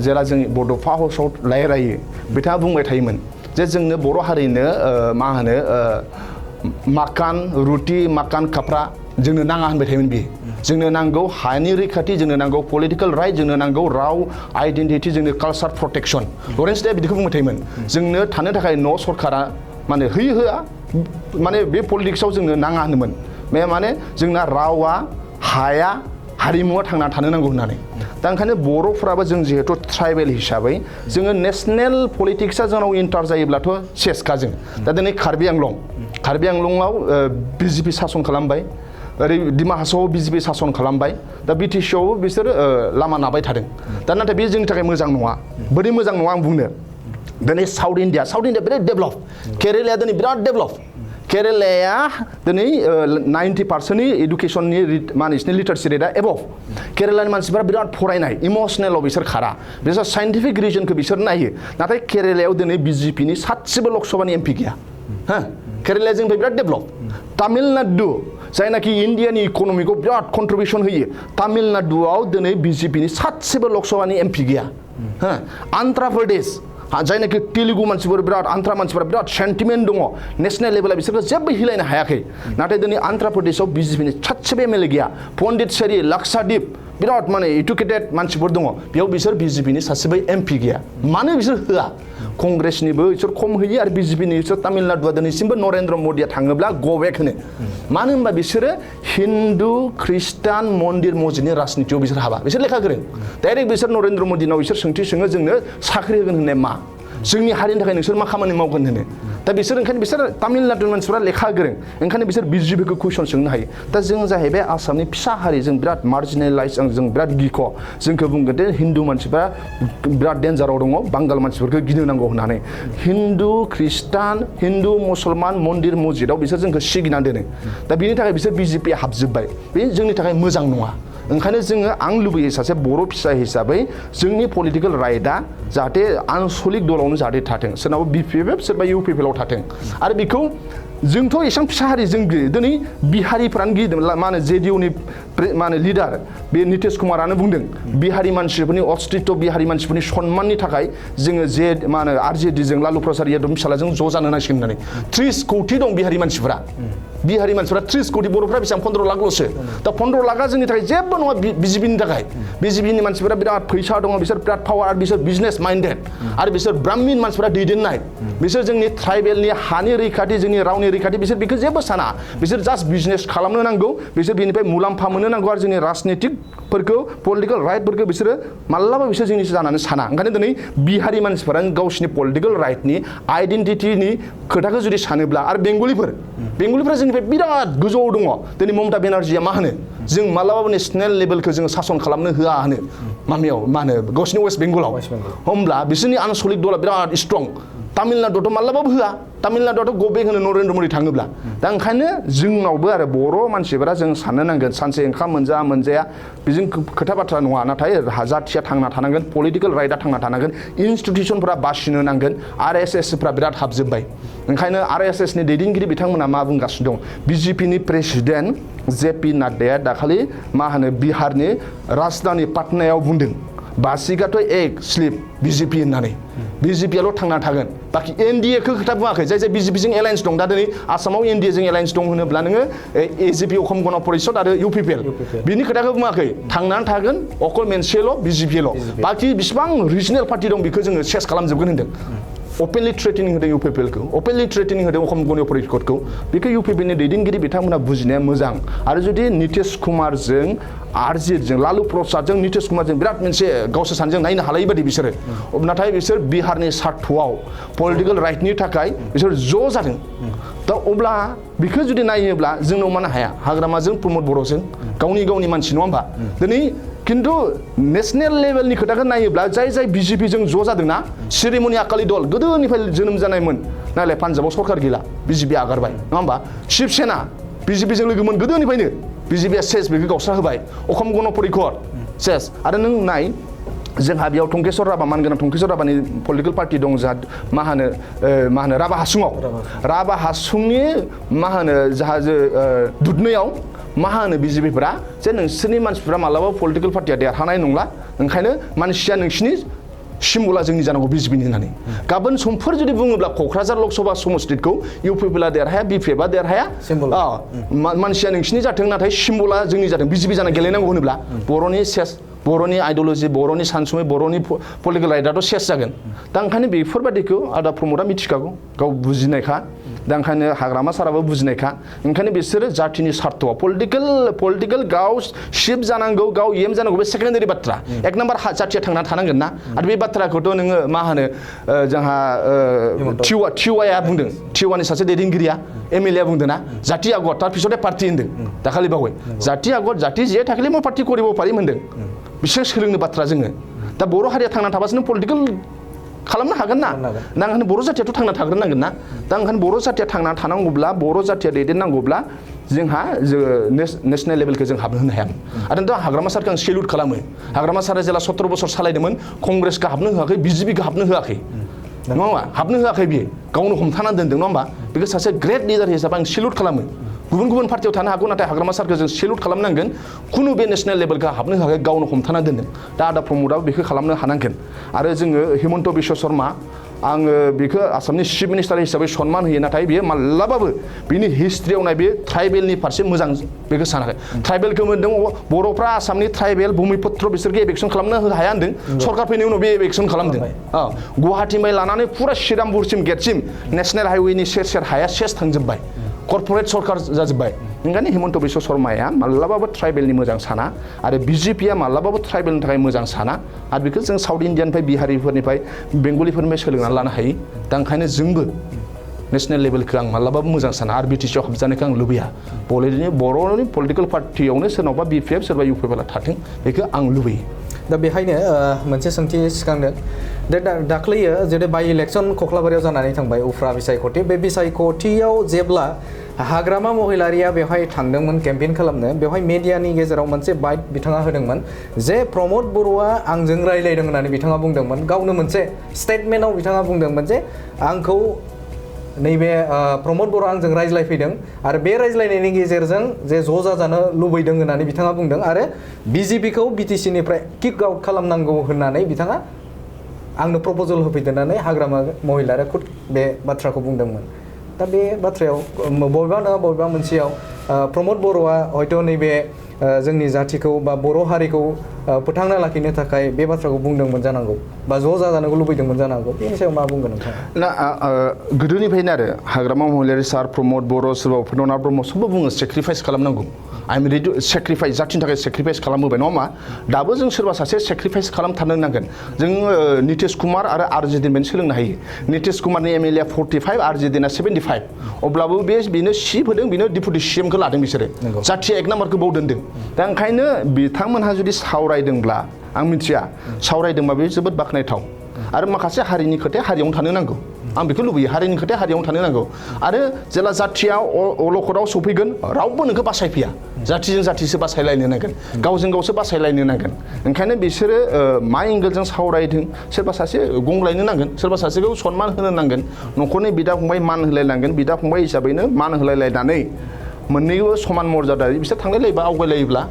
A: जेला जों बड'फा हाउसआव रायलायो बिथाङा बुंबाय थायोमोन जे जोंनो बर' हारिनो मा होनो माकान रुटि माकान काप्रा जोंनो नाङा होनबाय थायोमोन बियो जोंनो नांगौ हानि रैखाथि जोंनो नांगौ पलिटिकेल राइट जोंनो नांगौ राव आइडेन्टिटि जोंनो कालचार प्रटेक्शन लरेन्स इस्लारिया बिदिखौ बुंबाय थायोमोन जोंनो थानो थाखाय न' सरकारा माने होआ माने बे पलिटिक्सआव जोंनो नाङा होनोमोन बे माने जोंना रावा हाया हारिमुआ थांना थानो नांगौ होननानै दा ओंखायनो बर'फ्राबो जों जिहेतु ट्राइबेल हिसाबै जोङो नेशनेल पलिटिक्सआ जोंनाव इन्टार जायोब्लाथ' सेसखा जों दा दिनै कार्बि आंलंआव BJP सासन खालामबाय ओरै डिमा हासावआव BJP सासन खालामबाय दा BTCआवबो बिसोर लामा नाबाय थादों दा नाथाय बे जोंनि थाखाय मोजां नङा बोरै मोजां नङा आं बुंनो दिनै साउथ इन्डिया बिराद डेभेलप केरेलाया दिनै बिराद डेभेलप केरेलाया दिनै 90%नि एडुकेसननि माने बिसोरनि लिटारेसि रेटआ एबभ केरेलानि मानसिफोरा बिराद फरायनाय इमसनेलाव बिसोर खारा बिसोर साइन्टिफिक रिजनखौ बिसोर नायो नाथाय केरेलायाव दिनै BJPनि सासेबो लकसभानि MP गैया हो केरेलाया जोंनिफ्राय बिराद डेभेलप तामिलनाडु जायनाखि इन्डियानि इक'नमिखौ बिराद कन्ट्रिबिउसन होयो तामिलनाडुआव दिनै BJPनि सासेबो लकसभानि MP गैया हो आन्ध्र प्रदेश जायनाखि तेलुगु मानसिफोर बिराद आन्ध्रा मानसिफोरा बिराद सेन्टिमेन्ट दङ नेशनेल लेभेला बिसोरखौ जेबो हिलायनो हायाखै नाथाय दिनै आन्ध्र प्रदेशआव BJPनि सासेबो MLA गैया पन्डिचेरी लाक्षाद्वीप बिराद माने एडुकेटेड मानसिफोर दङ बेयाव बिसोर BJPनि सासेबो MP गैया मानो बिसोर होआ कंग्रेसनिबो बिसोर खम होयो आरो BJPनि बिसोर तामिलनाडुआ दिनैसिमबो नरेन्द्र मदिया थाङोब्ला ग'बेक होनो मानो होनबा बिसोरो हिन्दु ख्रिस्टान मन्दिर मस्जिदनि राजनितियाव बिसोर हाबा बिसोर लेखा गोरों डाइरेक्ट बिसोर नरेन्द्र मदिनाव बिसोर सोंथि सोङो जोंनो साख्रि होगोन होननाय मा जोंनि हारिनि थाखाय नोंसोर मा खामानि मावगोन होनो दा बिसोर ओंखायनो बिसोर तामिलनाडुनि मानसिफोरा लेखा गोरों ओंखायनो बिसोर BJPखौ कुइसन सोंनो हायो दा जों जाहैबाय आसामनि फिसा हारि जों बिराद मार्जिनेलाइज जों बिराद गिख' जोंखौ बुंगोन दे हिन्दु मानसिफ्रा बिराद डेन्जाराव दङ बांगाल मानसिफोरखौ गिनो नांगौ होननानै हिन्दु ख्रिस्टान हिन्दु मुसलमान मन्दिर मस्जिदाव बिसोर जोंखौ सिगिना दोनो दा बिनि थाखाय बिसोर BJP हाबजोब्बाय बे जोंनि थाखाय मोजां नङा ओंखायनो जोङो आं लुबैयो सासे बर' फिसा हिसाबै जोंनि पलिटिकेल राइटआ जाहाथे आनसलिक दलावनो जाहाथे थाथों सोरनाबा BPF सोरबा UPPLआव थाथों आरो बेखौ जोंथ' एसेबां फिसा हारि जों दिनै बिहारिफ्रानो गिदों मा होनो JDUनि मा होनो लिडार बे नितिश कुमारानो बुंदों बिहारि मानसिफोरनि अस्तित्व बिहारि मानसिफोरनि सन्माननि थाखाय जोङो मा होनो RJDजों लालु प्रसाद यादव फिसालाजों ज' जानो नांसिगोन होननानै 30 कौटि दं बिहारि मानसिफोरा 30 कौटि बर'फ्रा बेसेबां 15 लाखल'सो दा 15 लाखा जोंनि थाखाय जेबो नङा BJPनि थाखाय BJPनि मानसिफोरा बिराद फैसा दङ बिसोर बिराद पावार आरो बिसोर बिजनेस माइन्डेड आरो बिसोर ब्राह्मिन मानसिफोरा दैदेननाय बिसोर जोंनि ट्राइबेलनि हानि रैखाथि जोंनि रावनि गावनि रैखाथि बिसोर बेखौ जेबो साना बिसोर जास्ट बिजनेस खालामनो नांगौ बिसोर बेनिफ्राय मुलाम्फा मोननो नांगौ आरो जोंनि राजनितिकफोरखौ पलिटिकेल राइटफोरखौ बिसोरो माब्लाबा बिसोर जोंनिसो जानानै साना ओंखायनो दिनै बिहारि मानसिफोरा गावसिनि पलिटिकेल राइटनि आइडेन्टिटिनि खोथाखौ जुदि सानोब्ला आरो बेंगलिफोरा जोंनिफ्राय बिराद गोजौआव दङ दिनै ममता बेनार्जिया मा होनो जों मालाबाबो नेसनेल लेभेलखौ जोङो सासन खालामनो होआ होनो मामियाव मा होनो गावसिनि वेस्ट बेंगलाव होमब्ला बिसोरनि आनसलिक दला बिराद स्ट्रं तामिलनाडुआवथ' मालाबाबो होआ तामिलनाडुआवथ' गबें होनो नरेन्द्र मदि थाङोब्ला दा ओंखायनो जोंनावबो आरो बर' मानसिफोरा जों साननो नांगोन सानसे ओंखाम मोनजाया बेजों खोथा बाथ्रा नङा नाथाय जाथिया थांना थानांगोन पलिटिकेल राइटआ थांना थानांगोन इनस्टिटिउसनफोरा बासिनो नांगोन RSSफ्रा बिराद हाबजोब्बाय ओंखायनो RSSनि दैदेनगिरि बिथांमोना मा बुंगासिनो दं BJPनि प्रेसिडेन्ट JP नाड्डाया दाखालि मा होनो बिहारनि राजधानी पाटनायाव बुंदों बासिगाथ' एक स्लिप BJP होननानै BJPआल' थांना थागोन बाखि NDAखौ खोथा बुङाखै जाय BJPजों एलायन्स दं दा दिनै आसामाव NDAजों एलायन्स दं होनोब्ला नोङो AJP अखम गण परिषद आरो UPPL बिनि खोथाखौ बुङाखै थांनानै थागोन अकल मोनसेल' BJPल' बाखि बिसिबां रिजनेल पार्टि दं बेखौ जोङो सेस खालामजोबगोन होनदों अपेनलि थ्रेटिनिं होदों UPPLखौ अपेनलि थ्रेटिनिं होदों अखम गण परिषदखौ बेखौ UPPनि दैदेनगिरि बिथांमोना बुजिनाया मोजां आरो जुदि नितिश कुमारजों आरजितजों लालु प्रसादजों नितिश कुमारजों बिराद मोनसे गावसोर सानैजों नायनो हालायै बायदि बिसोरो नाथाय बिसोर बिहारनि सार्थआव पलिटिकेल राइटनि थाखाय बिसोर ज' जादों दा अब्ला बेखौ जुदि नायोब्ला जोंनाव मानो हाया हाग्रामाजों प्रमद बर'जों गावनि मानसि नङा होमबा दिनै किन्तु नेशनेल लेभेलनि खोथाखौ नायोब्ला जाय BJPजों ज' जादोंना शिर'मणि आकालि दल गोदोनिफ्राय जोनोम जानायमोन नालाय पान्जाबाव सरकार गैला BJP आगारबाय नङा होमबा शिबसेना BJPजों लोगोमोन गोदोनिफ्रायनो BJPआ सेस बेखौ गावस्रा होबाय अखम गण परिषद सेस आरो नों नाय जोंहा बेयाव टंकेश्वर राभा मानगोनां टंकेश्वर राभानि पलिटिकेल पार्टि दं जोंहा मा होनो राभा हासुंनि मा होनो जाहा दुधनैयाव मा होनो BJPफोरा जे नोंसोरनि मानसिफोरा मालाबा पलिटिकेल पार्टिया देरहानाय नंला ओंखायनो मानसिया नोंसिनि सिम्बला जोंनि जानांगौ BJPनि होननानै गाबोन समफोर जुदि बुङोब्ला क'क्राझार लकसभा समस्टिखौ UPPआ देरहाया BPFआ देरहाया मानसिया नोंसिनि जाथों नाथाय सिम्बला जोंनि जाथों BJP जाना गेलेनांगौ होनोब्ला बर'नि सेस बर'नि आइडिअल'जि बर'नि सानसुमै बर'नि पलिटिकेल राइटआथ' सेस जागोन दा ओंखायनो बेफोरबादिखौ आदा प्रमदआ मिथिखागौ गाव बुजिनायखा दा ओंखायनो हाग्रामा साराबो बुजिनायखा ओंखायनो बिसोरो जाथिनि सार्थआव पलिटिकेल गाव शिफ्ट जानांगौ गाव जानांगौ बे सेकेन्डारि बाथ्रा एक नाम्बार जाथिया थांना थानांगोन ना आरो बे बाथ्राखौथ' नोङो मा होनो जोंहा टिवाया बुंदों टिवानि सासे दैदेनगिरिया MLA बुंदों ना जाति आगत तार पिछते पार्टी होनदों दाखालि बावै जाति आगत जाति जे थाखिले मा पार्टी करिब पारिम होनदों बिसोर सोलोंनो बाथ्रा जोङो दा बर' हारिया थांना थाबासो नों पलिटिकेल खालामनो हागोन ना दा ओंखायनो बर' जाथियाथ' थांना थाग्रोनांगोन ना दा ओंखायनो बर' जाथिया थांना थानांगौब्ला बर' जाथिया दैदेननांगौब्ला जोंहा नेशनेल लेभेलखौ जों हाबनो होनो हायामोन आरो दा हाग्रामा सारखौ आं सेलुट खालामो हाग्रामा सारा जेला 17 बोसोर सालायदोंमोन कंग्रेसखौ हाबनो होआखै BJPखौ हाबनो होआखै नङा होमबा हाबनो होआखै बियो गावनो हमथाना दोनदों नङा होमबा बेखौ सासे ग्रेट लिडार हिसाबै आं सेलुट खालामो गुबुन पार्टियाव थानो हागौ नाथाय हाग्रामा सारखौ जों सेलुट खालामनांगोन खुनु बे नेशनेल लेभेलखौ हाबनो होआखै गावनो हमथाना दोनदों दा आदा प्रमदआबो बेखौ खालामनो हानांगोन आरो जोङो हिमन्त बिश्व शर्मा आङो बेखौ आसामनि चिफ मिनिस्टार हिसाबै सनमान होयो नाथाय बियो माब्लाबाबो बिनि हिस्ट्रियाव नाय बे ट्राइबेलनि फारसे मोजां बेखौ सानाखै ट्राइबेलखौ मोनदों बर'फ्रा आसामनि ट्राइबेल भूमिपुत्र बिसोरखौ एभेक्सन खालामनो हाया होनदों सरकार फैनायनि उनाव बे एभेक्सन खालामदों गुवाहाटीनिफ्राय लानानै फुरा श्रीरामपुरसिम गेटसिम नेशनेल हाइवेनि सेर हाया सेस थांजोब्बाय कर्परेट सरकार जाजोब्बाय ओंखायनो हिमन्त बिश्व शर्माया माब्लाबाबो ट्राइबेलनि मोजां साना आरो BJPआ माब्लाबाबो ट्राइबेलनि थाखाय मोजां साना आरो बेखौ जों साउथ इण्डियानिफ्राय बिहारिफोरनिफ्राय बेंगलिफोरनिफ्राय सोलोंनानै लानो हायो दा ओंखायनो जोंबो नेशनेल लेभेलखौ आं माब्लाबाबो मोजां साना आरो BTCआव हाबजानायखौ आं लुबैया बर'नि पलिटिकेल पार्टियावनो सोरनावबा BPF सोरबा UPPआ थाथों बेखौ आं लुबैयो
B: दा बेहायनो मोनसे सोंथि सिखांदों दाख्लैयो जेरै बाइ इलेक्सन कख्लाबारियाव जानानै थांबाय उफ्रा बिसायख'थि बे बिसायख'थियाव जेब्ला हाग्रामा महिलारिया बेवहाय थांदोंमोन केम्पेइन खालामनो बेवहाय मेडियानि गेजेराव मोनसे बाइट बिथाङा होदोंमोन जे प्रमद बर'आ आंजों रायलायदों होननानै बिथाङा बुंदोंमोन गावनो मोनसे स्टेटमेन्टआव बिथाङा बुंदोंमोन जे आंखौ नैबे प्रमद बर'आ आंजों रायज्लायफैदों आरो बे रायज्लायनायनि गेजेरजों जे ज' जाजानो लुबैदों होननानै बिथाङा बुंदों आरो BJPखौ BTCनिफ्राय किक आउट खालामनांगौ होननानै बिथाङा आंनो प्रप'जल होफैदोंनानै हाग्रामा महिलारिया खुद बे बाथ्राखौ बुंदोंमोन दा बे बाथ्रायाव बबेबा नङा बबेबा मोनसेयाव प्रमद बर'आ हयथ' नैबे जोंनि जाथिखौ बा बर' हारिखौ फोथांना लाखिनो थाखाय बे बाथ्राखौ बुंदोंमोन जानांगौ बा ज' जाजानोखौ लुबैदोंमोन जानांगौ बेनि सायाव मा बुंगोन नोंथाङा?
A: ना गोदोनिफ्रायनो आरो हाग्रामा महिलारि सार प्रमद बर' सोरबा उपेन्द्रनाथ ब्रह्म सबबो बुङो सेक्रिफाइस खालामनांगौ आइ एम रेडि सेक्रिफाइस जाथिनि थाखाय सेक्रिफाइस खालामबोबाय नङा होमबा दाबो जों सोरबा सासे सेक्रिफाइस खालामथारनो नांगोन जों नितिश कुमार आरो आरजेडिनिफ्रायनो सोलोंनो हायो नितिश कुमारनि एमएलए 45 आरजेडिना 75 अब्लाबो बेनो सिप होदों बेनो डिपुटि सिएमखौ लादों बिसोरो जाथिया एक नाम्बारखौ बाव दोनदों दा ओंखायनो बिथांमोनहा जुदि सावरायदोंब्ला आं मिथिया सावरायदोंबा बे जोबोद बाख्नायथाव आरो माखासे हारिनि खोथाया हारियावनो थानो नांगौ आं बेखौ लुबैयो हारिनि खोथाया हारियावनो थानो नांगौ आरो जेला जाथिया अलखदाव सफैगोन रावबो नोंखौ बासायफैया जाथिजों जाथिसो बासायलायनो नांगोन गावजों गावसो बासायलायनो नांगोन ओंखायनो बिसोरो मा एंगेलजों सावरायदों सोरबा सासे गंलायनो नांगोन सोरबा सासेखौ सनमान होनो नांगोन न'खरनि बिदा फंबाय मान होलायनांगोन बिदा फंबाय हिसाबैनो मान होलायलायनानै मोननैबो समान मर्यादायै बिसोर थांलायलायोबा आवगायलायोब्ला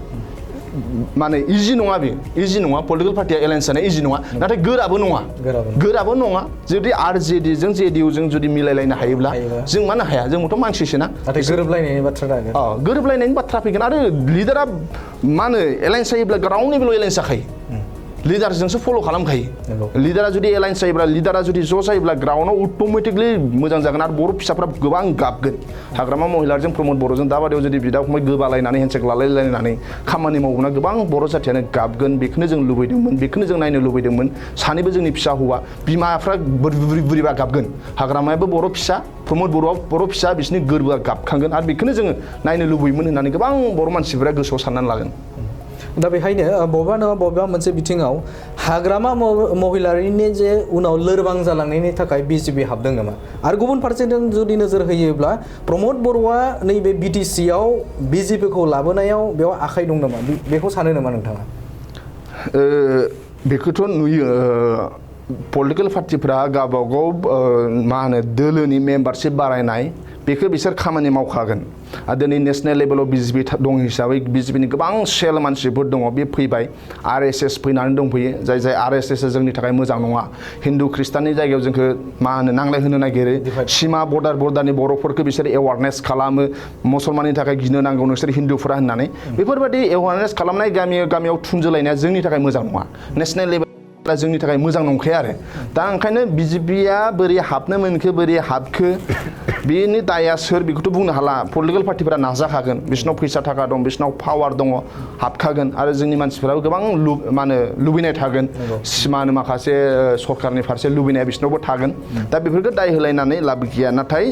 A: माने इजि नङा बे इजि नङा पलिटिकेल पार्टिया एलायन्स जानाया इजि नङा नाथाय गोराबो नङा जुदि आरजेडिजों जेडिइउजों जुदि मिलायलायनो हायोब्ला जों मानो हाया जोंथ' मानसिसोना
B: नाथाय गोरोबलायनायनि बाथ्रा
A: गोरोबलायनायनि बाथ्रा फैगोन आरो लिडारा मा होनो एलायन्स जायोब्ला रावनिबो एलायन्स जाखायो लिडारजोंसो फल' खालामखायो लिडारा जुदि एलायन्स जायोब्ला लिडारा जुदि ज' जायोब्ला ग्राउन्डआव अट'मेटिकलि मोजां जागोन आरो बर' फिसाफ्रा गोबां गाबगोन हाग्रामा महिलारजों प्रमद बर'जों दाबादियाव जुदि बिदा फंबाय गोबालायनानै हेन्डसेक लालायलायनानै खामानि मावोना गोबां बर' जाथियानो गाबगोन बेखौनो जों लुबैदोंमोन बेखौनो जों नायनो लुबैदोंमोन सानैबो जोंनि फिसा हौवा बिमाफ्रा बुरिबा गाबगोन हाग्रामायाबो बर' फिसा प्रमद बर'आ बर' फिसा बिसोरनि गोरबोआ गाबखांगोन आरो बेखौनो जोङो नायनो लुबैयोमोन होननानै गोबां बर' मानसिफोरा गोसोआव साननानै लागोन
B: दा बेखायनो बबेबा नङा बबेबा मोनसे बिथिङाव हाग्रामा महिलारिनि जे उनाव लोरबां जालांनायनि थाखाय बिजेपि हाबदों नामा आरो गुबुन फारसेजों जुदि नोजोर होयोब्ला प्रमद बर'आ नैबे बिटिसिआव बिजेपिखौ लाबोनायाव बेयाव आखाइ दं नामा बेखौ सानो नामा नोंथाङा?
A: बेखौथ' नुयो पलिटिकेल पार्टिफ्रा गावबागाव मा होनो दोलोनि मेम्बारशिप बारायनाय बेखौ बिसोर खामानि मावखागोन आरो दिनै नेसनेल लेभेलाव बिजेपि दं हिसाबै बिजेपिनि गोबां सेल मानसिफोर दङ बे फैबाय आरएसएस फैनानै दंफैयो जाय आरएसएसआ जोंनि थाखाय मोजां नङा हिन्दु खृष्टाननि जायगायाव जोंखौ मा होनो नांलाय होनो नागिरो सिमा बर्डारनि बर'फोरखौ बिसोर एवारनेस खालामो मुसलमाननि थाखाय गिनो नांगौ नोंसोर हिन्दुफोरा होननानै बेफोरबायदि एवारनेस खालामनाय गामियाव थुनजोलायनाया जोंनि थाखाय मोजां नङा नेसनेल लेभेल जोंनि थाखाय मोजां नंखाया आरो दा ओंखायनो बिजेपिया बोरै हाबनो मोनखो बोरै हाबखो बेनि दाया सोर बेखौथ' बुंनो हाला पलिटिकेल पार्टिफोरा नाजाखागोन बिसोरनाव फैसा थाखा दं बिसोरनाव पावार दङ हाबखागोन आरो जोंनि मानसिफोराबो गोबां मा होनो लुबैनाय थागोन मा होनो माखासे सरकारनि फारसे लुबैनाया बिसोरनावबो थागोन दा बेफोरखौ दाय होलायनानै लाब गैया नाथाय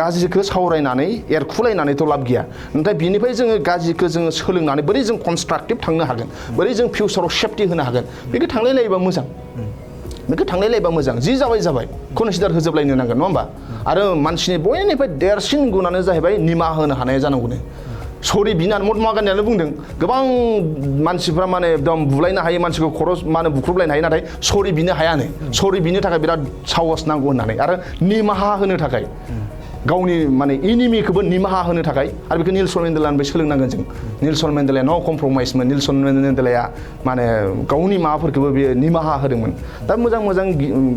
A: गाज्रिखौ सावरायनानै एरखुलायनानैथ' लाब गैया नाथाय बिनिफ्राय जोङो गाज्रिखौ जोङो सोलोंनानै बोरै जों कनस्ट्राक्टिभ थांनो हागोन बोरै जों फिउचाराव सेफटि होनो हागोन बेखौ थांलायलायोबा मोजां जि जाबाय कनसिडार होजोबलायनो नांगोन नङा होमबा आरो मानसिनि बयनिफ्राय देरसिन गुणानो जाहैबाय निमाहा होनो हानाया जानांगौनो सरि बिनानै महात्मा गान्धीयानो बुंदों गोबां मानसिफ्रा माने एकदम बुलायनो हायो मानसिखौ खर' माने बुख्रुबलायनो हायो नाथाय सरि बिनो हायानो सरि बिनो थाखाय बिराद साहस नांगौ होननानै आरो निमाहा होनो थाखाय गावनि माने इनिमिखौबो निमाहा होनो थाखाय आरो बेखौ नेलसन मेन्डेलानिफ्राय सोलोंनांगोन जों नेलसन मेन्डेलाया नो कमप्रमाइसमोन नेलसन मेन्डेलाया माने गावनि माबाफोरखौबो बेयो निमाहा होदोंमोन दा मोजां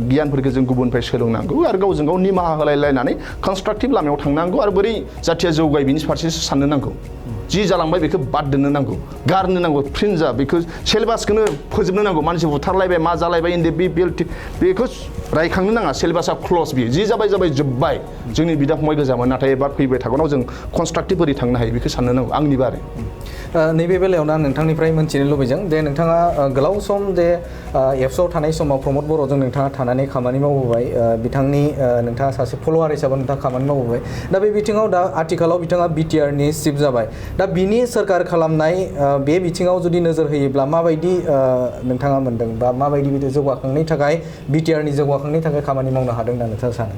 A: गियानफोरखौ जों गुबुननिफ्राय सोलोंनांगौ आरो गावजों गाव निमाहा होलायलायनानै कनस्ट्राक्टिभ लामायाव थांनांगौ आरो बोरै जाथिया जौगाय बिनि फारसेसो साननो नांगौ जि जालांबाय बेखौ बाद दोननो नांगौ गारनो नांगौ फ्रिन्जा बेखौ सिलेबासखौनो फोजोबनो नांगौ मानसि बुथारलायबाय मा जालायबाय इन बे बेखौ रायखांनो नाङा सिलेबासा क्लस बियो जि जाबाय जोब्बाय जोंनि बिदा फंबाय गोजामोन नाथाय एबार फैबाय थागोनाव जों कनस्ट्राक्टिभ बोरै थांनो हायो बेखौ साननो नांगौ आंनिबो आरो
B: नैबे बेलायावनो आं नोंथांनिफ्राय मोनथिनो लुबैदों दे नोंथाङा गोलाव सम दे एबसुआव थानाय समाव प्रमद बर'जों नोंथाङा थानानै खामानि मावबोबाय बिथांनि नोंथाङा सासे फल'वार हिसाबै नोंथाङा खामानि मावबोबाय दा बे बिथिङाव दा आथिखालाव बिथाङा BTRनि चिफ जाबाय दा बिनि सोरखार खालामनाय बे बिथिङाव जुदि नोजोर होयोब्ला माबायदि नोंथाङा मोनदों बा माबायदि जौगाखांनायनि थाखाय BTRनि जौगाखांनायनि थाखाय खामानि मावनो हादों होनना नोंथाङा सानो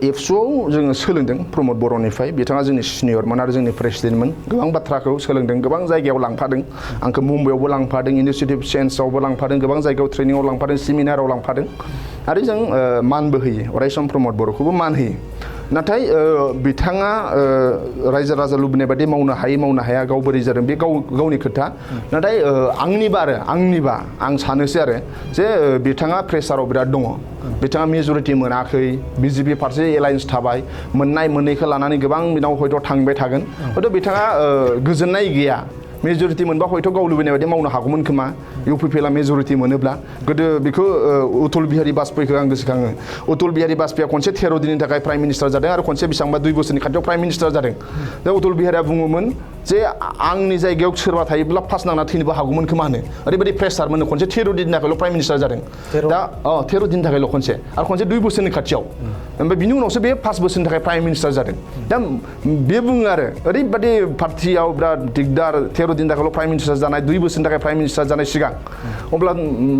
A: एबसुआव जोङो सोलोंदों प्रमद बर'निफ्राय बिथाङा जोंनि सिनियरमोन आरो जोंनि प्रेसिडेन्टमोन गोबां बाथ्राखौ सोलोंदों गोबां जायगायाव लांफादों आंखौ मुम्बाइआवबो लांफादों इनिसिएटिभ चेन्जआवबो लांफादों गोबां जायगायाव ट्रेनिङाव लांफादों सेमिनाराव लांफादों आरो जों मानबो होयो अरायसम प्रमद बर'खौबो मान होयो नाथाय बिथाङा रायजो राजा लुबैनाय बायदि मावनो हाया गाव बोरै जादों बे गावनि खोथा नाथाय आंनिबा आं सानोसै आरो जे बिथाङा प्रेसाराव बिराद दङ बिथाङा मेजरिटि मोनाखै बिजेपि फारसे एलायन्स थाबाय मोननाय मोननैखौ लानानै गोबां बिनाव हयथ' थांबाय थागोन हयथ' बिथाङा गोजोननाय गैया मेजरिटि मोनबा हयथ' गाव लुबैनाय बायदि मावनो हागौमोन खोमा इउपिपिएलआ मेजरिटि मोनोब्ला गोदो बेखौ अटल बिहारी बाजपेयीखौ आं गोसोखाङो अटल बिहारी बाजपेयीआ खनसे 13 दिननि थाखाय प्राइम मिनिस्टार जादों आरो खनसे बेसेबांबा 2 बोसोरनि खाथियाव प्राइम मिनिस्टार जादों दा अटल बिहारीआ बुङोमोन जे आंनि जायगायाव सोरबा थायोब्ला फास नांना थैनोबो हागौमोन खोमा होनो ओरैबायदि प्रेसार मोनो खनसे 13 दिननि थाखायल' प्राइम मिनिस्टार जादों दा 13 दिननि थाखायल' खनसे आरो खनसे 2 बोसोरनि खाथियाव ओमफ्राय बिनि उनावसो बे 5 बोसोरनि थाखाय प्राइम मिनिस्टार जादों दा बे बुङो आरो ओरैबायदि पार्टियाव बिराद दिगदार 13 दिननि थाखायल' प्राइम मिनिस्टार जानाय 2 बोसोरनि थाखाय प्राइम मिनिस्टार जानाय सिगां अब्ला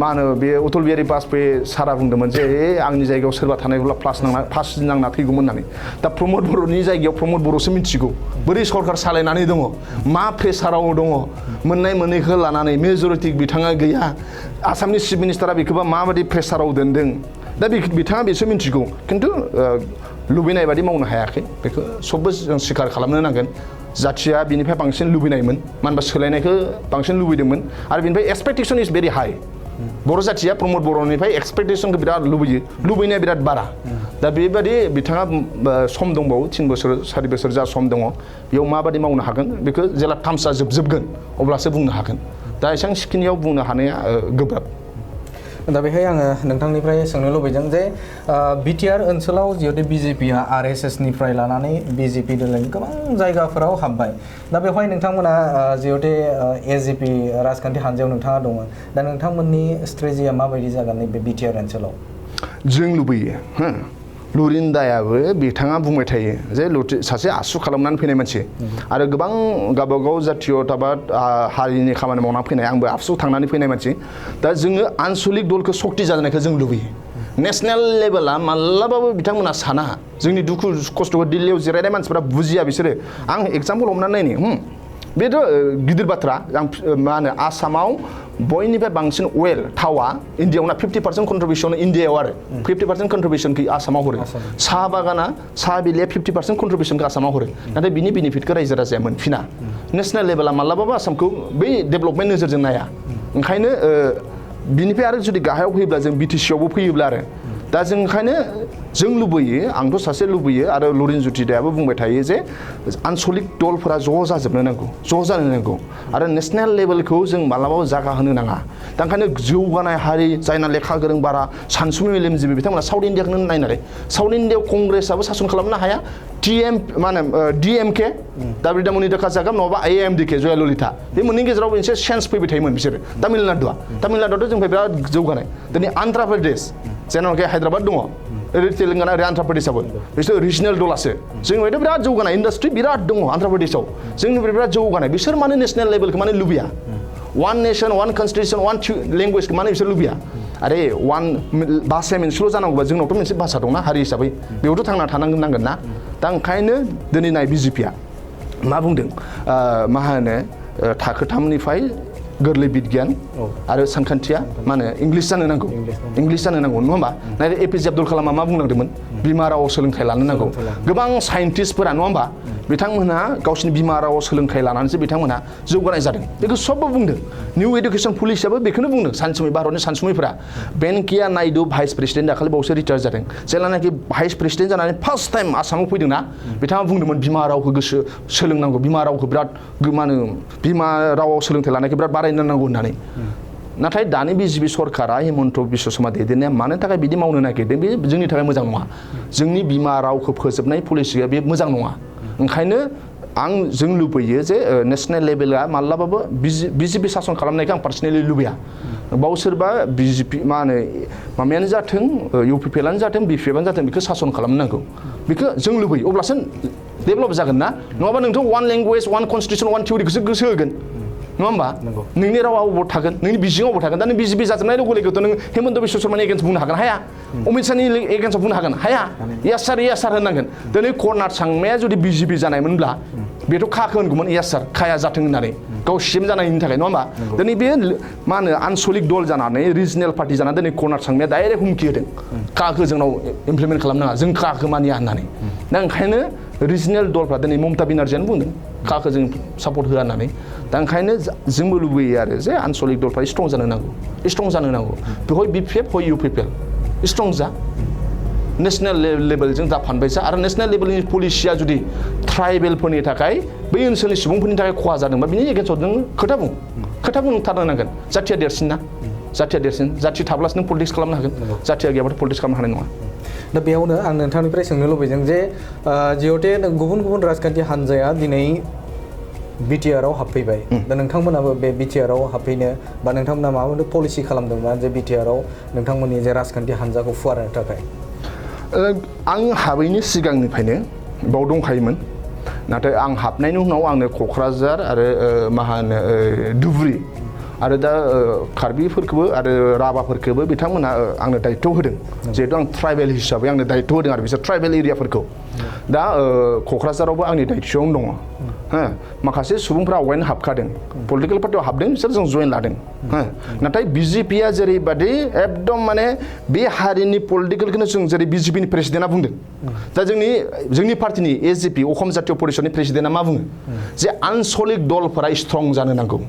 A: मा होनो बे अटल बिहारी बाजपेयी सारा बुंदोंमोन जे आंनि जायगायाव सोरबा थानायब्ला फास नांना थैगौमोन होननानै दा प्रमद बर'नि जायगायाव प्रमद बर'सो मिथिगौ बोरै सरकार सालायनानै दङ मा प्रेसाराव दङ मोननाय मोननैखौ लानानै मेजरिटि बिथाङा गैया आसामनि चिफ मिनिस्टारा बेखौबा माबायदि प्रेसाराव दोनदों दा बिथाङा बेसो मिथिगौ खिन्थु लुबैनाय बादि मावनो हायाखै बेखौ सबबो जों स्वीकार खालामनो नांगोन जाथिया बिनिफ्राय बांसिन लुबैनायमोन मानो होनबा सोलायनायखौ बांसिन लुबैदोंमोन आरो बिनिफ्राय एक्सपेक्टेशन इज भेरि हाई बर' जाथिया प्रमद बर'निफ्राय एक्सपेक्टेशनखौ बिराद लुबैनाया बिराद बारा दा बेबादि बिथाङा सम दंबावो 3 बोसोर 4 बोसोर जा सम दङ बेयाव माबादि मावनो हागोन बेखौ जेला थामसा जोबगोन अब्लासो बुंनो हागोन दा एसेबां सिखिनियाव बुंनो हानाया गोब्राब
B: दा बेहाय आङो नोंथांनिफ्राय सोंनो लुबैदों जे बिटिआर ओनसोलाव जिहेतु बिजेपिआ आरएसएसनिफ्राय लानानै बिजेपि दोलोनि गोबां जायगाफोराव हाबबाय दा बेवहाय नोंथांमोना जिहेतु एजिपि राजखान्थि हान्जायाव नोंथाङा दङ दा नोंथांमोननि स्ट्रेटेजिया माबायदि जागोन नैबे बिटिआर ओनसोलाव
A: जों लुबैयो लुरिन्दायाबो बिथाङा बुंबाय थायो जे सासे आसु खालामनानै फैनाय मानसि आरो गोबां गावबागाव जातीयता हारिनि खामानि मावनानै फैनाय आंबो आबसु थांनानै फैनाय मानसि दा जोङो आनसलिक दलखौ सक्ति जानायखौ जों लुबैयो नेशनेल लेभेला माब्लाबाबो बिथांमोना साना जोंनि दुखु खस्थ'खौ दिल्लीयाव जिरायनाय मानसिफोरा बुजिया बिसोरो आं एग्जाम्पल हमनानै नायनि बेथ' गिदिर बाथ्रा आं मा होनो आसामाव बयनिफ्राय बांसिन अवेल थावा इन्डियायावना 50% कन्ट्रिबिउसन इन्डियायाव आरो 50% कन्ट्रिबिउसनखौ आसामाव हरो साहा बागाना साहा बिलाइया 50% कन्ट्रिबिउसनखौ आसामाव हरो नाथाय बिनि बेनिफिटखौ रायजो राजाया मोनफिना नेशनेल लेभेला माब्लाबाबो आसामखौ बै डेभेलपमेन्ट नोजोरजों नाया ओंखायनो बिनिफ्राय आरो जुदि गाहायाव फैयोब्ला जों बिटिसिआवबो फैयोब्ला आरो दा जों ओंखायनो जों लुबैयो आंथ' सासे लुबैयो आरो लरिन जुटिदायाबो बुंबाय थायो जे आनसलिक दलफोरा ज' जाजोबनो नांगौ ज' जानो नांगौ आरो नेशनेल लेभेलखौ जों मालाबाबो जागा होनो नाङा दा ओंखायनो जौगानाय हारि जायना लेखा गोरों बारा सानसुमै मेलेमजिबि बिथांमोना साउथ इन्डियाखौनो नायनानै साउथ इन्डियायाव कंग्रेसआबो सासन खालामनो हाया मा होनो डिएमके दाबिदा मुनिदाका जागाम नङाबा एएमडिके जयाललिता बे मोननै गेजेराव मोनसे चेन्ज फैबाय थायोमोन बिसोरो तामिलनाडुआथ' जोंनिफ्राय बिराद जौगानाय दिनै आन्ध्र प्रदेश जेनावखि हायद्राबाद दङ ओरै तेलेंगाना ओरै आन्ध्र प्रदेशआबो बिसोर रिजनेल दलासो जोंनिफ्रायथ' बिराद जौगानाय इन्डास्ट्रि बिराद दङ आन्ध्र प्रदेशआव जोंनिफ्राय बिराद जौगानाय बिसोर माने नेशनेल लेभेलखौ माने लुबैया one nation one constitution one लेंगुवेजखौ माने बिसोर लुबैया आरे वान भाषाया मोनसेल' जानांगौबा जोंनावथ' मोनसे भाषा दंना हारि हिसाबै बेयावथ' थांना थानांगोन ना दा ओंखायनो दिनै नाय बिजेपिआ मा बुंदों मा होनो थाखो 3निफ्राय गोरलै बिगियान आरो सानखान्थिया मा होनो इंलिस जानो नांगौ नङा होमबा नाथाय एपिजे आब्दुल कालामआ मा बुंलांदोंमोन बिमा रावाव सोलोंथाइ लानो नांगौ गोबां साइन्टिस्टफोरा नङा होमबा बिथांमोनहा गावसिनि बिमा रावाव सोलोंथाइ लानानैसो बिथांमोनहा जौगानाय जादों बेखौ सबबो बुंदों निउ एडुकेसन पलिसियाबो बेखौनो बुंदों भारतनि सानसुमैफोरा भेंकैया नायडु भाइस प्रेसिडेन्ट दाखालि बावैसो रिटायार जादों जेब्लानाखि भाइस प्रेसिडेन्ट जानानै फार्स्ट टाइम आसामाव फैदोंना बिथाङा बुंदोंमोन बिमा रावखौ सोलोंनांगौ बिमा रावखौ बिराद मा होनो बिमा रावाव सोलोंथाइ लानायखौ बिराद बारायनो नांगौ होननानै नाथाय दानि बिजेपि सरकारा हिमन्त बिश्व शर्मा दैदेननाया मानो थाखाय बिदि मावनो नागिरदों बे जोंनि थाखाय मोजां नङा जोंनि बिमा रावखौ फोजोबनाय पलिसिया बे मोजां नङा ओंखायनो जों लुबैयो जे नेशनेल लेभेला माब्लाबाबो बिजेपि सासन खालामनायखौ आं पार्सनेलि लुबैया बाव सोरबा बिजेपि मा होनो माबायानो जाथों इउपिपिएलआनो जाथों बिपिएफआनो जाथों बेखौ सासन खालामनांगौ बेखौ जों लुबैयो अब्लासो डेभेलप जागोन ना नङाबा नोंथ' one language one constitution one थिउरिखौसो गोसो होगोन नङा होमबा नोंनि रावा अबाव थागोन नोंनि बिजोङाव अबाव थागोन दा नों बिजेपि जाजोबनाय लोगो लोगोथ' नों हेमन्त बिश्व शर्मानि एगेन्स्ट बुंनो हागोन हाया अमित शाहनि एगेन्स्टआव बुंनो हागोन हाया यास सार होननांगोन दिनै कर्नाट सांमाया जुदि बिजेपि जानायमोनब्ला बेथ' खाखो होनगौमोन यास सार खाया जाथों होननानै गाव सिएम जानायनि थाखाय नङा होमबा दिनै बे मा होनो आनसलिक दल जानानै रिजनेल पार्टि जानानै दिनै कर्नाट सांमाया डाइरेक्ट हुमखि होदों खाखो जोंनाव इमप्लिमेन्ट खालामनाङा जों खाखो मानिया होननानै दा ओंखायनो रिजनेल दलफ्रा दिनै ममता बेनार्जियानो बुंदों खाखो जों सापर्ट होआ होननानै दा ओंखायनो जोंबो लुबैयो आरो जे आनसलिक दलफ्रा स्ट्रं जानो नांगौ बेवहाय बिपिएफ हय इउपिपिएल स्ट्रं जा नेशनेल लेभेलजों जाफानबायसा आरो नेशनेल लेभेलनि पलिसिया जुदि ट्राइबेलफोरनि थाखाय बै ओनसोलनि सुबुंफोरनि थाखाय खहा जादोंबा बिनि एगेन्स्टआव नों खोथा बुंथारनो नांगोन जाथिया देरसिन ना जाथि थाब्लासो नों पलिटिक्स खालामनो हागोन जाथिया गैयाबाथ' पलिटिक्स खालामनो हानाय नङा
B: दा बेयावनो आं नोंथांनिफ्राय सोंनो लुबैदों जे जिहेते गुबुन गुबुन राजखान्थि हान्जाया दिनै बिटिआरआव हाबफैबाय दा नोंथांमोनाबो बे बिटिआरआव हाबफैनो बा नोंथांमोना माबा मोनसे पलिसि खालामदोंबा जे बिटिआरआव नोंथांमोननि जे राजखान्थि हान्जाखौ फुवारनो थाखाय
A: आं हाबैनि सिगांनिफ्रायनो बाव दंखायोमोन नाथाय आं हाबनायनि उनाव आंनो क'क्राझार आरो मा होनो धुबुरी आरो दा कार्बिफोरखौबो आरो राभाफोरखौबो बिथांमोना आंनो दायित्व होदों जिहेतु आं ट्राइबेल हिसाबै आंनो दायित्व होदों आरो बिसोर ट्राइबेल एरियाफोरखौ दा क'क्राझारावबो आंनि दायित्वआवनो दङ हो माखासे सुबुंफ्रा आवगायनो हाबखादों पलिटिकेल पार्टियाव हाबदों बिसोर जों जइन लादों हो नाथाय बिजेपिया जेरैबादि एकदम माने बे हारिनि पलिटिकेलखौनो जों जेरै बिजेपिनि प्रेसिडेन्टआ बुंदों दा जोंनि पार्टिनि एजिपि अखम जातीय परिषदनि प्रेसिडेन्टआ मा बुङो जे आनसलिक दलफोरा स्ट्रं जानो नांगौ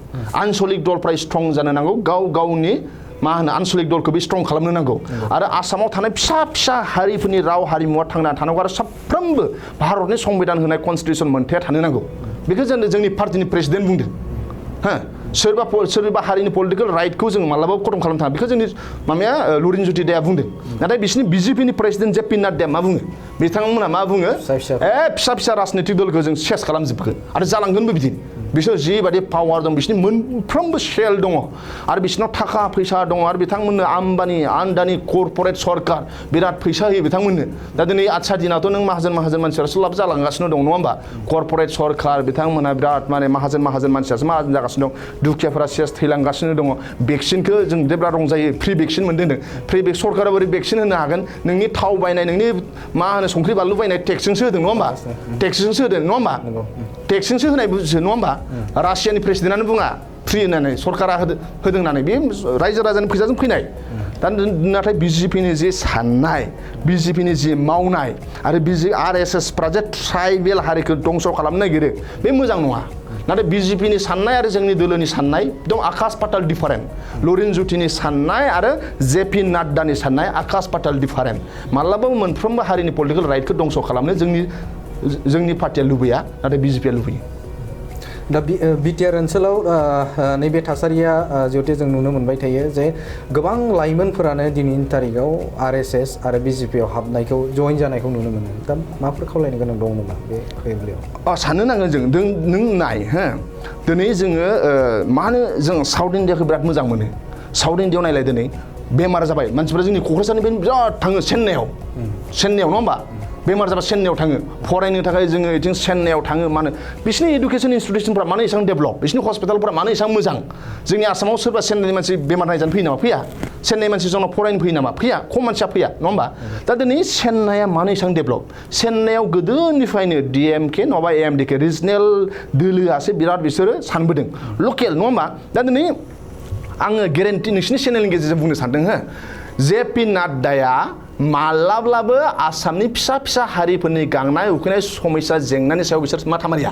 A: आनसलिक दलफोरा स्ट्रं जानो नांगौ गाव गावनि मा होनो आनसलिक दलखौबो स्ट्रं खालामनो नांगौ आरो आसामाव थानाय फिसा हारिफोरनि राव हारिमुवा थांना थानांगौ आरो साफ्रोमबो भारतनि संबिधान होनाय कनस्टिटिउसन मोनथाया थानो नांगौ बेखौ जोंनि पार्टिनि प्रेसिडेन्ट बुंदों हो सोरबा हारिनि पलिटिकेल राइटखौ जों मालाबाबो खतम खालामनो थाङा बेखौ जोंनि माबाया लुरिनज्योति दाया बुंदों नाथाय बिसोरनि बिजेपिनि प्रेसिडेन्ट जेपि नाड्डाया मा बुङो बिथांमोना मा बुङो फिसा राजनीतिक दलखौ जों सेस खालामजोबगोन आरो जालांगोनबो बिदि बिसोर जिबायदि पावार दं बिसोरनि मोनफ्रोमबो सेल दङ आरो बिसोरनाव थाखा फैसा दङ आरो बिथांमोननो आमदानि कर्परेट सरकार बिराद फैसा होयो बिथांमोननो दा दिनै आथिया दिनावथ' नों माहाजोन मानसिफोरासो लाब जालांगासिनो दं नङा होमबा कर्परेट सरकार बिथांमोना बिराद माने माहाजोन मानसियासो माहाजोन जागासिनो दं दुखियाफोरा सेस थैलांगासिनो दङ भेक्सिनखौ जों जेब्ला रंजायो फ्रि भेक्सिन मोनदों सरकारा बोरै भेक्सिन होनो हागोन नोंनि थाव बायनाय नोंनि मा होनो संख्रि बानलु बायनाय टेक्सजोंसो होदों नङा होमबा टेक्सजोंसो होदों नङा होमबा टेक्सजोंसो होनाय बुजियो नङा होमबा रासियानि प्रेसिडेन्टआनो बुङा फ्रि होननानै सरकारा होदों होननानै बे रायजो राजानि फैसाजों फैनाय दा नाथाय बिजेपिनि जि साननाय बिजेपिनि जि मावनाय आरो आरएसएसफ्रा जे ट्राइबेल हारिखौ दंस' खालामनो नागिरो बे मोजां नङा नाथाय बिजेपिनि साननाय आरो जोंनि दोलोनि साननाय दं आकाश पाताल डिफारेन्ट लुरिनज्योतिनि साननाय आरो जेपि नाड्डानि साननाय आकाश पाताल डिफारेन्ट माब्लाबाबो मोनफ्रोमबो हारिनि पलिटिकेल राइटखौ दंस' खालामनो जोंनि पार्टिया लुबैया नाथाय बिजेपिया लुबैयो
B: दा बिटिआर ओनसोलाव नैबे थासारिया जिहेतु जों नुनो मोनबाय थायो जे गोबां लाइमोनफोरानो दिनैनि तारिखाव आरएसएस आरो बिजेपिआव हाबनायखौ जइन जानायखौ नुनो मोनो दा माफोर खावलायनो गोनां दं नामा बे बेलायाव
A: साननो नांगोन जों नों नाय हो दिनै जोङो मा होनो जों साउथ इण्डियाखौ बिराद मोजां मोनो साउथ इण्डियाव नायलाय दिनै बेमार जाबाय मानसिफ्रा जोंनि क'क्राझारनिफ्राय बिराद थाङो चेन्नाइआव नङा होमबा बेमार जाबा चेन्नाइआव थाङो फरायनो थाखाय जोङो बिथिं चेन्नाइआव थाङो मानो बिसोरनि इडुकेसन इनस्टिटिउसनफ्रा मानो एसेबां डेभेलप बिसोरनि हस्पिटालफ्रा मानो एसेबां मोजां जोंनि आसामाव सोरबा चेन्नाइनि मानसि बेमार नायजानो फैयो नामा फैया चेन्नाइ मानसि जोंनाव फरायनो फैयो नामा फैया खम मानसिया फैया नङा होमबा दा दिनै चेन्नाइआ मानो एसेबां डेभेलप चेन्नाइआव गोदोनिफ्रायनो डिएमके नङाबा एएमडिके रिजनेल दोलोआसो बिराद बिसोरो सानबोदों लकेल नङा होमबा दा दिनै आङो गेरेन्टि नोंसिनि चेनेलनि गेजेरजों बुंनो सानदों हो जेपि नाड्डाया माब्लाब्लाबो आसामनि फिसा हारिफोरनि गांनाय उखैनाय समस्या जेंनानि सायाव बिसोर माथा मारिया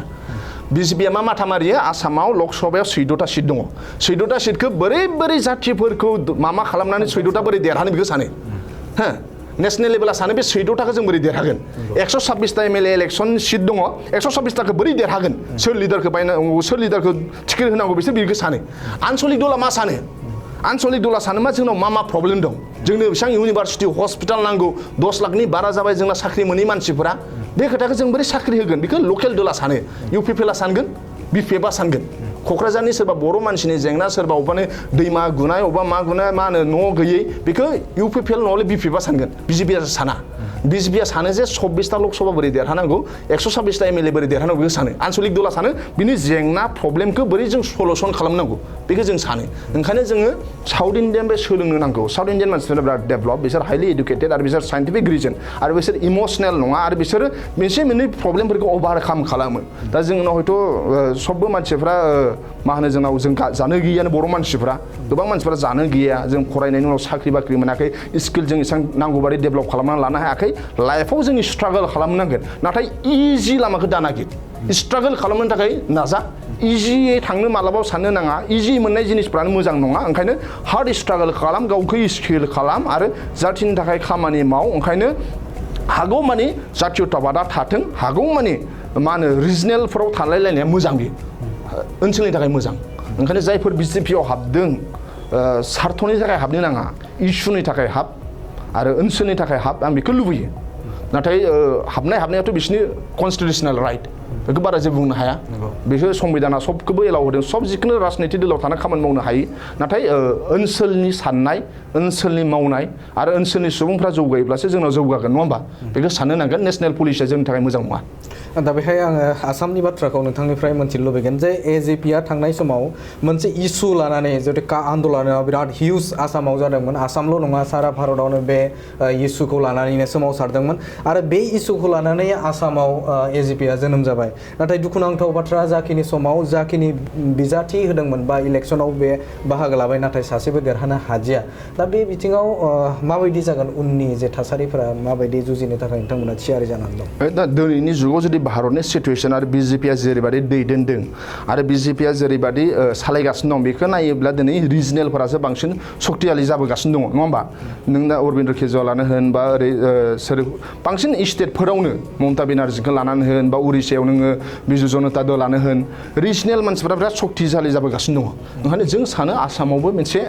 A: बिजेपिया मा माथा मारियो आसामाव लकसभायाव 14टा सिट दङ 14टा सिटखौ बोरै जाथिफोरखौ मामा खालामनानै 14टा बोरै देरहानो बेखौ सानो हो नेशनेल लेभेला सानो बे 14टाखौ जों बोरै देरहागोन 126टा एमएलए इलेक्सन सिट दङ 126टाखौ बोरै देरहागोन सोर लिडारखौ टिकेट होनांगौ बिसोर बेखौ सानो आनसलिक दला मा सानो आनसलिक दला सानो मा जोंनाव मा प्रब्लेम दं जोंनो बेसेबां इउनिभार्सिटि हस्पिटाल नांगौ 10 लाखनि बारा जाबाय जोंना साख्रि मोनै मानसिफोरा बे खोथाखौ जों बोरै साख्रि होगोन बेखौ लकेल दला सानो इउपिपिएलआ सानगोन बिपिएफआ सानगोन क'क्राझारनि सोरबा बर' मानसिनि जेंना सोरबा अबानो दैमा गुनाय अबा मा गुनाय मा होनो न' गैयै बेखौ इउपिपिएल नङाले बिपिएफआ सानगोन बिजेपिआ साना बिजेपिया सानो जे 24टा लकसभा बोरै देरहानांगौ 126टा एमएलए बोरै देरहानांगौ बेखौ सानो आनसलिक दला सानो बिनि जेंना प्रब्लेमखौ बोरै जों सलुसन खालामनांगौ बेखौ जों सानो ओंखायनो जोङो साउथ इन्डियान बे सोलोंनो नांगौ साउथ इन्डियान मानसिफोरा बिराद डेभलप बिसोर हाइलि एडुकेटेड आरो बिसोर साइन्टिफिक रिजन आरो बिसोर इमोसनेल नङा आरो बिसोरो मोनसे मोननै प्रब्लेमफोरखौ ओभारकाम खालामो दा जोंनाव हयथ' सबबो मानसिफ्रा मा होनो जोंनाव जों जानो गैयानो बर' मानसिफ्रा गोबां मानसिफ्रा जानो गैया जों फरायनायनि उनाव साख्रि बाख्रि मोनाखै स्किल जों एसेबां नांगौबादि डेभलप खालामनानै लानो हायाखै लाइफआव जों स्ट्रागल खालामनांगोन नाथाय इजि लामाखौ दा नागिर स्ट्रागल खालामनो थाखाय नाजा इजियै थांनो मालाबाबो साननो नाङा इजि मोननाय जिनिसफ्रानो मोजां नङा ओंखायनो हार्ड स्ट्रागल खालाम गावखौ स्किल खालाम आरो जाथिनि थाखाय खामानि माव ओंखायनो हागौ मानि जातीयताबादा थाथों हागौ मानि मा होनो रिजनेलफोराव थालायलायनाया मोजां बेयो ओनसोलनि थाखाय मोजां ओंखायनो जायफोर बिजेपियाव हाबदों सार्थनि थाखाय हाबनो नाङा इसुनि थाखाय हाब आरो ओनसोलनि थाखाय हाब आं बेखौ लुबैयो नाथाय हाबनायाथ' बिसोरनि कनस्टिटिउसनेल राइट बेखौ बारा जेबो बुंनो हाया बेखौ संबिधाना सबखौबो एलाव होदों सब जिखुनु राजनिति दलाव थाना खामानि मावनो हायो नाथाय ओनसोलनि साननाय ओनसोलनि मावनाय आरो ओनसोलनि सुबुंफ्रा जौगायोब्लासो जोंनाव जौगागोन नङा होमबा बेखौ साननो नांगोन नेशनेल पलिसिया जोंनि थाखाय मोजां नङा
B: दा बेहाय आङो आसामनि बाथ्राखौ नोंथांनिफ्राय मोनथिनो लुबैगोन जे एजेपिआ थांनाय समाव मोनसे इस्यु लानानै जुदि का आन्दलना बिराद हिउज आसामाव जादोंमोन आसामल' नङा सारा भारतआवनो बे इस्युखौ लानानैनो सोमावसारदोंमन आरो बे इस्युखौ लानानै आसामाव एजेपिआ जोनोम जाबाय नाथाय दुखुनांथाव बाथ्रा जाखिनि समाव जाखिनि बिजाथि होदोंमोन बा इलेक्सनाव बे बाहागो लाबाय नाथाय सासेबो देरहानो हादिया दा बे बिथिङाव माबायदि जागोन उननि जे थासारिफोरा माबायदि जुजिनो थाखाय नोंथांमोना थियारि जानानै दं
A: दा दिनैनि जुगाव जुदि भारतनि सिटुएसन आरो बिजेपिया जेरैबायदि दैदेनदों आरो बिजेपिया जेरैबायदि सालायगासिनो दं बेखौ नायोब्ला दिनै रिजनेलफोरासो बांसिन सक्तियालि जाबोगासिनो दङ नङा होमबा नों दा अरबिन्द केजरीवालानो होन बा ओरै सोर बांसिन स्टेटफोरावनो ममता बेनार्जीखौ लानानै होन बा उरिष्यायाव नोङो बिजु जनता दलानो होन रिजनेल मानसिफोरा बिराद सक्तिशालि जाबोगासिनो दङ ओंखायनो जों सानो आसामावबो मोनसे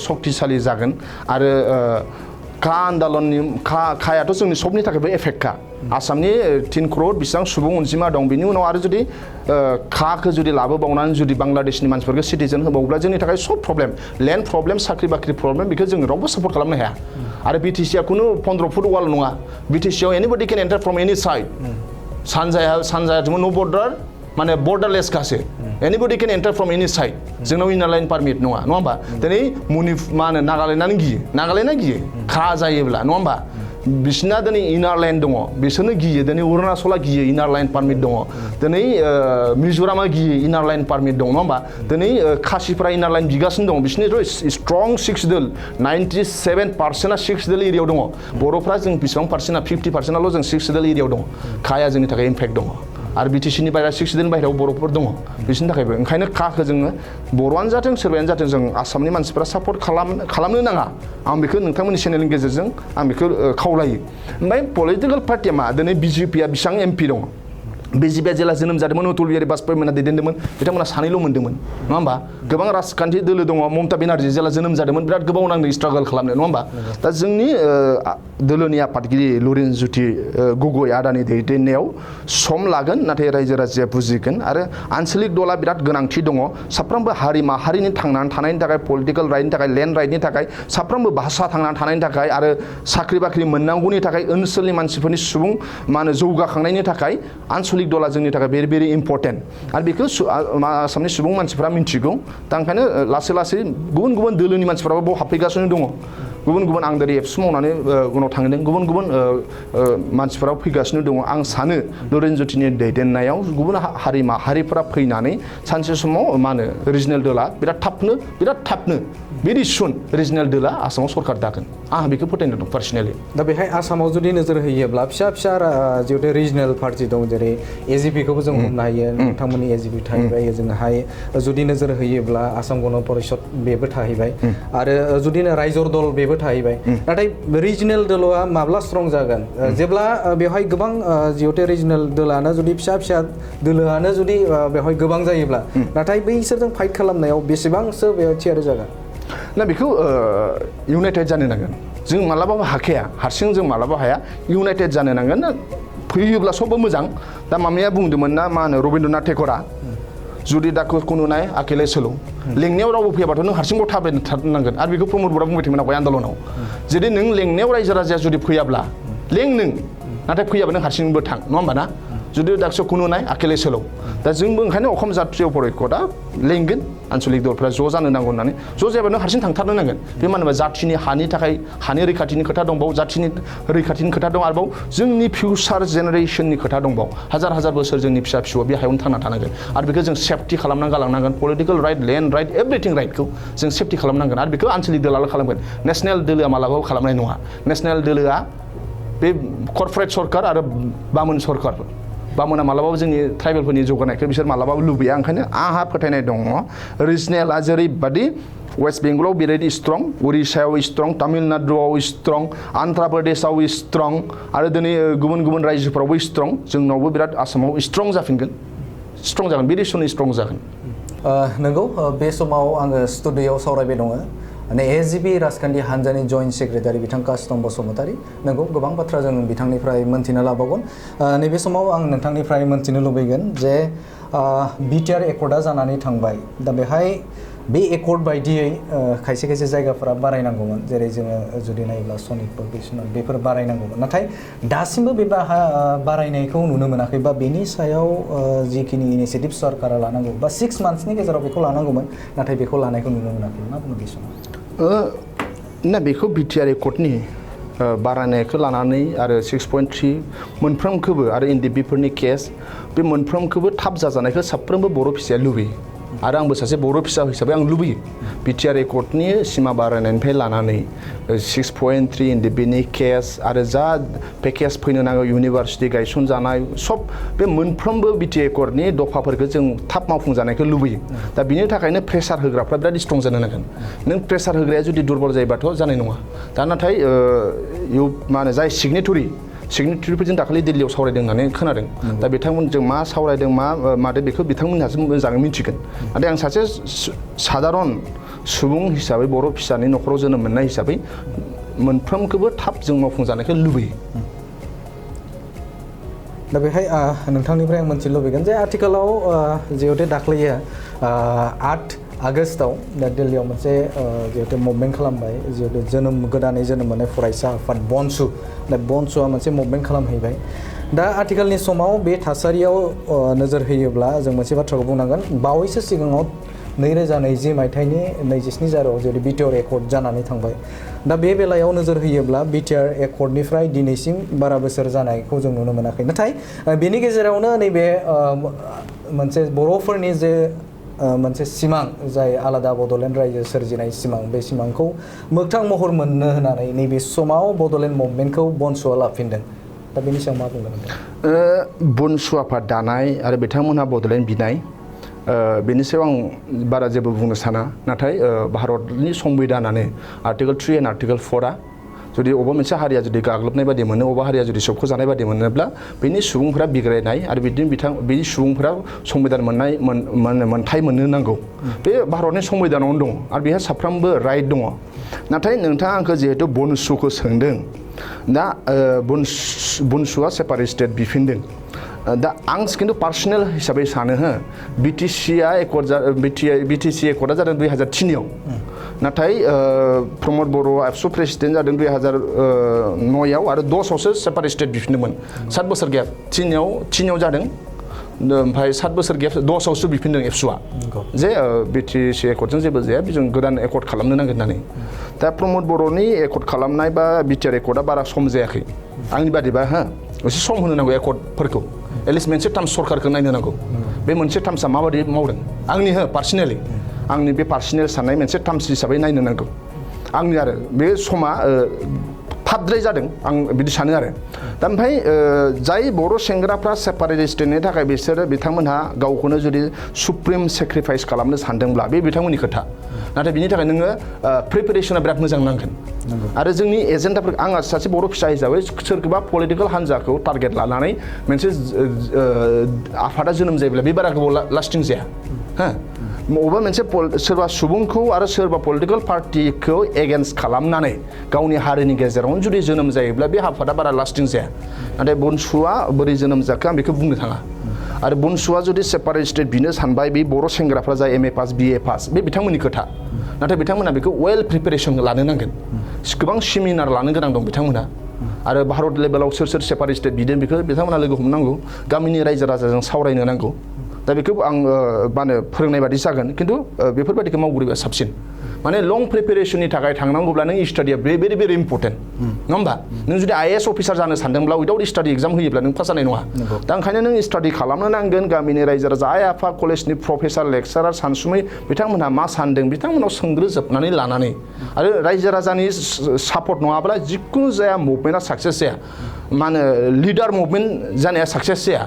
A: सक्तिशालि जागोन आरो का आन्दलननि कायाथ' जोंनि सबनि थाखायबो एफेक्टखा आसामनि 3 करोड़ बेसेबां सुबुं अनजिमा दं बिनि उनाव आरो जुदि काखौ जुदि लाबोबावनानै जुदि बांलादेशनि मानसिफोरखौ सिटिजेन होबावोब्ला जोंनि थाखाय सब प्रब्लेम लेन्ड प्रब्लेम साख्रि बाख्रि प्रब्लेम बेखौ जों रावबो सापर्ट खालामनो हाया आरो बिटिसिआ खुनु 15 फुट वाल नङा बिटिसिआव एनिबडी केन एन्टार फ्रम एनि साइड सानजाया नो बर्डार माने बर्डारलेस गासो एनिबडी केन एन्टार फ्रम एनि साइड जोंनाव इनार लाइन पारमिट नङा होमबा दिनै मा होनो नागालेण्डआ गियो खा जायोब्ला नङा होमबा बिसिना दिनै इनार लाइन दङ बिसोरनो गियो दिनै अरुणाचला गियो इनार लाइन पारमिट दङ दिनै मिज'रामा गियो इनार लाइन पारमिट दं नङा होमबा दिनै खासिफ्रा इनार लाइन बिगासिनो दङ बिसोरनिथ' स्ट्रं 6 दोल 97%आ 6 दोल एरियायाव दङ बर'फ्रा जों बेसेबां पार्सेन्टआ 50%आल' जों 6 दोल एरियायाव दङ खाया जोंनि थाखाय इम्पेक्ट दङ आरो बिटिसिनि बाहेरा 6 दोल बाहेरायाव बर'फोर दङ बिसोरनि थाखायबो ओंखायनो काखौ जोङो बर'आनो जाथों सोरबायानो जाथों जों आसामनि मानसिफ्रा सापर्ट खालामनो नाङा आं बेखौ नोंथांमोननि चेनेलनि गेजेरजों आं बेखौ खावलायो ओमफ्राय पलिटिकेल पार्टिया मा दिनै बिजेपिया बेसेबां एमपि दङ बिजेपिया जेला जोनोम जादोंमोन अटल बिहारि बाजपेयीमोना दैदेनदोंमोन बिथांमोना सानैल' मोनदोंमोन नङा होमबा गोबां राजखान्थि दोलो दङ ममता बेनार्जी जेला जोनोम जादोंमोन बिराद गोबाव नांदों स्ट्रागल खालामनो नङा होमबा दा जोंनि दोलोनि आफादगिरि लुरिन ज्योति गगৈ आदानि दैदेननायाव सम लागोन नाथाय रायजो राजाया बुजिगोन आरो आन्चलिक दला बिराद गोनांथि दङ साफ्रोमबो हारि माहारिनि थांनानै थानायनि थाखाय पलिटिकेल राइटनि थाखाय लेन्ड राइटनि थाखाय साफ्रोमबो भाषा थांनानै थानायनि थाखाय आरो साख्रि बाख्रि मोननांगौनि थाखाय ओनसोलनि मानसिफोरनि सुबुं मा होनो जौगाखांनायनि थाखाय आन्चलिक दला जोंनि थाखाय भेरि भेरि इम्पर्टेन्ट आरो बेखौ आसामनि सुबुं मानसिफ्रा मिन्थिगौ दा ओंखायनो लासै लासै गुबुन गुबुन दोलोनि मानसिफ्राबो बाव हाबफैगासिनो दङ गुबुन गुबुन आं दिनै एबसु मावनानै उनाव थांदों गुबुन गुबुन मानसिफोरा फैगासिनो दङ आं सानो लुरिन ज्योतिनि दैदेननायाव गुबुन हारि माहारिफोरा फैनानै सानसे समाव मा होनो रिजनेल दोला बिराद थाबनो भेरि सुन रिजनेल दोला आसामाव सरकार दागोन आंहा बेखौ फोथायनाय दं पार्सनेलि
B: दा बेहाय आसामाव जुदि नोजोर होयोब्ला फिसा जिहेतु रिजनेल पार्टि दं जेरै एजिपिखौबो जों हमनो हायो नोंथांमोननि एजिपि थाहैबाय जोंहाय जुदि नोजोर होयोब्ला आसाम गण परिषद बेबो थाहैबाय आरो जुदि रायजर दल बेबो थाहैबाय नाथाय रिजनेल दोलआ माब्ला स्ट्रं जागोन जेब्ला बेवहाय गोबां जिहेतु रिजनेल दोलानो जुदि फिसा दोलोआनो जुदि बेवहाय गोबां जायोब्ला नाथाय बैसोरजों फाइट खालामनायाव बेसेबांसो बेवहाय थियारि जागोन
A: ना बेखौ इउनाइटेड जानो नांगोन जों मालाबाबो हाखाया हारसिं जों मालाबा हाया इउनाइटेड जानो नांगोन फैयोब्ला सबबो मोजां दा मामाया बुंदोंमोन ना मा होनो रबीन्द्रनाथ टेगरा जुदि दा खुनुनाय आकेले सोलो लेंनायाव रावबो फैयाबाथ' नों हारसिंबाव थाबायनांगोन आरो बेखौ प्रमद बर'आ बुंबाय थायोमोन आवगाय आन्दलनाव जुदि नों लेंनायाव रायजो राजाया जुदि फैयाब्ला लें नों नाथाय फैयाबा नों हारसिंबो थां नङा होमबा ना जुदि दाक्ष कुनु नाय आकेले सोलौ दा जोंबो ओंखायनो अखम जात्रिय परिषदआ लेंगोन आन्चलिक दलफ्रा ज' जानो नांगौ होननानै ज' जायाबा नों हारसिं थांथारनो नांगोन बे मानो होनबा जाथिनि हानि थाखाय हानि रैखाथिनि खोथा दंबावो जाथिनि रैखाथिनि खोथा दं आरोबाव जोंनि फिउचार जेनेरेसननि खोथा दंबावो हाजार हाजार बोसोर जोंनि फिसा फिसौआ बे हायावनो थांना थानांगोन आरो बेखौ जों सेफटि खालामना गालांनांगोन political right land right everything राइटखौ जों सेफटि खालामनांगोन आरो बेखौ आन्चलिक दोलाल' खालामगोन नेसनेल दोलोआ मालाबाबो खालामनाय नङा नेसनेल दोलोआ बे कर्परेट सरकार आरो बामोन सरकार बामोना मालाबाबो जोंनि ट्राइबेलफोरनि जौगानायखौ बिसोर मालाबाबो लुबैया ओंखायनो आंहा फोथायनाय दङ रिजनेला जेरैबादि वेस्ट बेंगलाव बेबायदि स्ट्रं उरिष्याव स्ट्रं तामिलनाडुआव स्ट्रं आन्ध्र प्रदेशआव स्ट्रं आरो दिनै गुबुन गुबुन रायजोफोरावबो स्ट्रं जोंनावबो बिराद आसामाव स्ट्रं जाफिनगोन स्ट्रं जागोन बे रिसननि स्ट्रं जागोन
B: नंगौ बे समाव आङो स्टुडिय'आव सावरायबाय दङ माने एजिपि राजखान्थि हान्जानि जइन्ट सेक्रेटारि बिथां कास्टम बसुमतारी नंगौ गोबां बाथ्रा जों बिथांनिफ्राय मोन्थिनो लाबावगोन नैबे समाव आं नोंथांनिफ्राय मोन्थिनो लुबैगोन जे BTR एकर्डआ जानानै थांबाय दा बेहाय बे एकर्ड बायदियै खायसे खायसे जायगाफोरा बारायनांगौमोन जेरै जोङो जुदि नायोब्ला सनितपुर बिश्वनाथ बेफोर बारायनांगौमोन नाथाय दासिमबो बे बारायनायखौ नुनो मोनाखै बा बेनि सायाव जिखिनि इनिसियेटिभ सरकारा लानांगौ बा 6 मान्थ्सनि गेजेराव बेखौ लानांगौमोन नाथाय बेखौ लानायखौ नुनो मोनाखै मा बुङो बे समाव
A: ना बेखौ BTR एकर्डनि बारायनायखौ लानानै आरो 6.3 मोनफ्रोमखौबो आरो NDP-फोरनि केस बे मोनफ्रोमखौबो थाब जाजानायखौ साफ्रोमबो बर' फिसाया लुबैयो आरो आंबो सासे बर' फिसा हिसाबै आं लुबैयो BTR एकर्डनि सिमा बारायनायनिफ्राय लानानै 6.3 NDP-नि केस आरो जा पेकेज फैनो नांगौ इउनिभार्सिटि गायसनजानाय सब बे मोनफ्रोमबो BTR एकर्डनि दफाफोरखौ जों थाब मावफुंजानायखौ लुबैयो दा बिनि थाखायनो प्रेसार होग्राफ्रा बिराद स्ट्रं जानो नांगोन नों प्रेसार होग्राया जुदि दुर्बल जायोबाथ' जानाय नङा दा नाथाय मा होनो जाय सिगनेटरिफोरजों दाखालि दिल्लीयाव सावरायदों होननानै खोनादों दा बिथांमोनजों मा सावरायदों मा मादों बेखौ बिथांमोनहासो मोजाङै मिथिगोन नाथाय आं सासे साधारन सुबुं हिसाबै बर' फिसानि न'खराव जोनोम मोननाय हिसाबै मोनफ्रोमखौबो थाब जों मावफुंजानायखौ लुबैयो
B: दा बेहाय नोंथांनिफ्राय आं मोनथिनो लुबैगोन जे आथिखालाव जिहेतु दाख्लैयो 8 आगस्टआव दा दिल्लीयाव मोनसे जिहेतु मुभमेन्ट खालामबाय जिहेतु गोदानै जोनोम मोननाय फरायसा आफाद BoNSU दा BoNSUआ मोनसे मुभमेन्ट खालामहैबाय दा आथिखालनि समाव बे थासारियाव नोजोर होयोब्ला जों मोनसे बाथ्राखौ बुंनांगोन बावैसो सिगाङाव 2020 मायथाइनि 27 जानुवारियाव जेरै BTR एकर्ड जानानै थांबाय दा बे बेलायाव नोजोर होयोब्ला BTR एकर्डनिफ्राय दिनैसिम बारा बोसोर जानायखौ जों नुनो मोनाखै नाथाय बेनि गेजेरावनो नैबे मोनसे बर'फोरनि जे मोनसे सिमां जाय आलादा बड'लेण्ड रायजो सोरजिनाय सिमां बे सिमांखौ मोगथां महर मोननो होनानै नैबे समाव बड'लेण्ड मुभमेन्टखौ BoNSUआ लाफिनदों दा बेनि सायाव मा बुंगोन
A: BoNSU आफाद दानाय आरो बिथांमोनहा बड'लेण्ड बिनाय बेनि सायाव आं बारा जेबो बुंनो साना नाथाय भारतनि संबिधानानो आर्टिकल 3 एन्ड आर्टिकल 4आ जुदि अबेबा मोनसे हारिया जुदि गाग्लोबनाय बादि मोनो अबेबा हारिया जुदि सोबख'जानाय बादि मोनोब्ला बेनि सुबुंफोरा बिग्रायनाय आरो बिदिनो बेनि सुबुंफोरा संबिधान मोनथाय मोननो नांगौ बे भारतनि संबिधानावनो दङ आरो बेहा साफ्रोमबो राइट दङ नाथाय नोंथाङा आंखौ जिहेतु BoNSUखौ सोंदों दा BoNSUआ सेपारेट स्टेट बिफिनदों दा आं खिन्थु पार्सनेल हिसाबै सानो BTC एकर्डआ जादों 2003आव नाथाय प्रमद बर' एबसु प्रेसिडेन्ट जादों 2009आव आरो 10आवसो सेपारेट स्टेट बिफिनदोंमोन 7 बोसोर गेप 3आव जादों ओमफ्राय 7 बोसोर गेप 10आवसो बिफिनदों एबसुआ जे BTC एकर्डजों जेबो जाया जों गोदान एकर्ड खालामनो नांगोन होननानै दा प्रमद बर'नि एकर्ड खालामनाय बा BTR एकर्डआ बारा सम जायाखै आंनि बादिबा एसे सम होनो नांगौ एकर्डफोरखौ एटलिस्ट मोनसे टार्म्स सरकारखौ नायनो नांगौ बे मोनसे टार्म्सआ माबायदि मावदों आंनि पार्सनेलि आंनि बे पार्सनेल साननाय मोनसे टार्म्स हिसाबै नायनो नांगौ आंनि आरो बे समा थाबद्राय जादों आं बिदि सानो आरो दा ओमफ्राय जाय बर' सेंग्राफ्रा सेपारेट स्टेटनि थाखाय बिथांमोनहा गावखौनो जुदि सुप्रिम सेक्रिफाइस खालामनो सानदोंब्ला बे बिथांमोननि खोथा नाथाय बिनि थाखाय नोङो प्रिपेरेसना बिराद मोजां नांगोन आरो जोंनि एजेन्डाफोरखौ आं सासे बर' फिसा हिसाबै सोरखौबा पलिटिकेल हान्जाखौ टारगेट लानानै मोनसे आफादा जोनोम जायोब्ला बे बारा गोबाव लास्टिं जाया अबेबा मोनसे सोरबा सुबुंखौ आरो सोरबा पलिटिकेल पार्टिखौ एगेन्स्ट खालामनानै गावनि हारिनि गेजेरावनो जुदि जोनोम जायोब्ला बे आफादा बारा लास्टिं जाया नाथाय BoNSUआ बोरै जोनोम जाखो आं बेखौ बुंनो थाङा आरो BoNSUआ जुदि सेपारेट स्टेट बिनो सानबाय बे बर' सेंग्राफ्रा जाय MA पास BA पास बे बिथांमोननि खोथा नाथाय बिथांमोना बेखौ वेल प्रिपेरेसन लानो नांगोन गोबां सेमिनार लानो गोनां दं बिथांमोना आरो भारत लेभेलाव सोर सेपारेट स्टेट बिदों बेखौ बिथांमोना लोगो हमनांगौ गामिनि रायजो राजाजों सावरायनो नांगौ दा बेखौ आं मा होनो फोरोंनाय बादि जागोन खिन्थु बेफोरबायदिखौ मावग्रोयोबा साबसिन माने लं प्रिपेरेशननि थाखाय थांनांगौब्ला नों स्टाडिया भेरि इम्पर्टेन्ट नङा होमबा नों जुदि IAS अफिसार जानो सानदोंब्ला उइदाउट स्टाडि एग्जाम होयोब्ला नों पास जानाय नङा दा ओंखायनो नों स्टाडि खालामनो नांगोन गामिनि रायजो राजा आइ आफा कलेजनि प्रफेसार लेक्सारार सानसुमै बिथांमोनहा मा सानदों बिथांमोनाव सोंग्रोजोबनानै लानानै आरो रायजो राजानि सापर्ट नङाब्ला जिखुनु जाया मुभमेन्टआ साक्सेस जाया मा होनो लिडार मुभमेन्ट जानाया साक्सेस जाया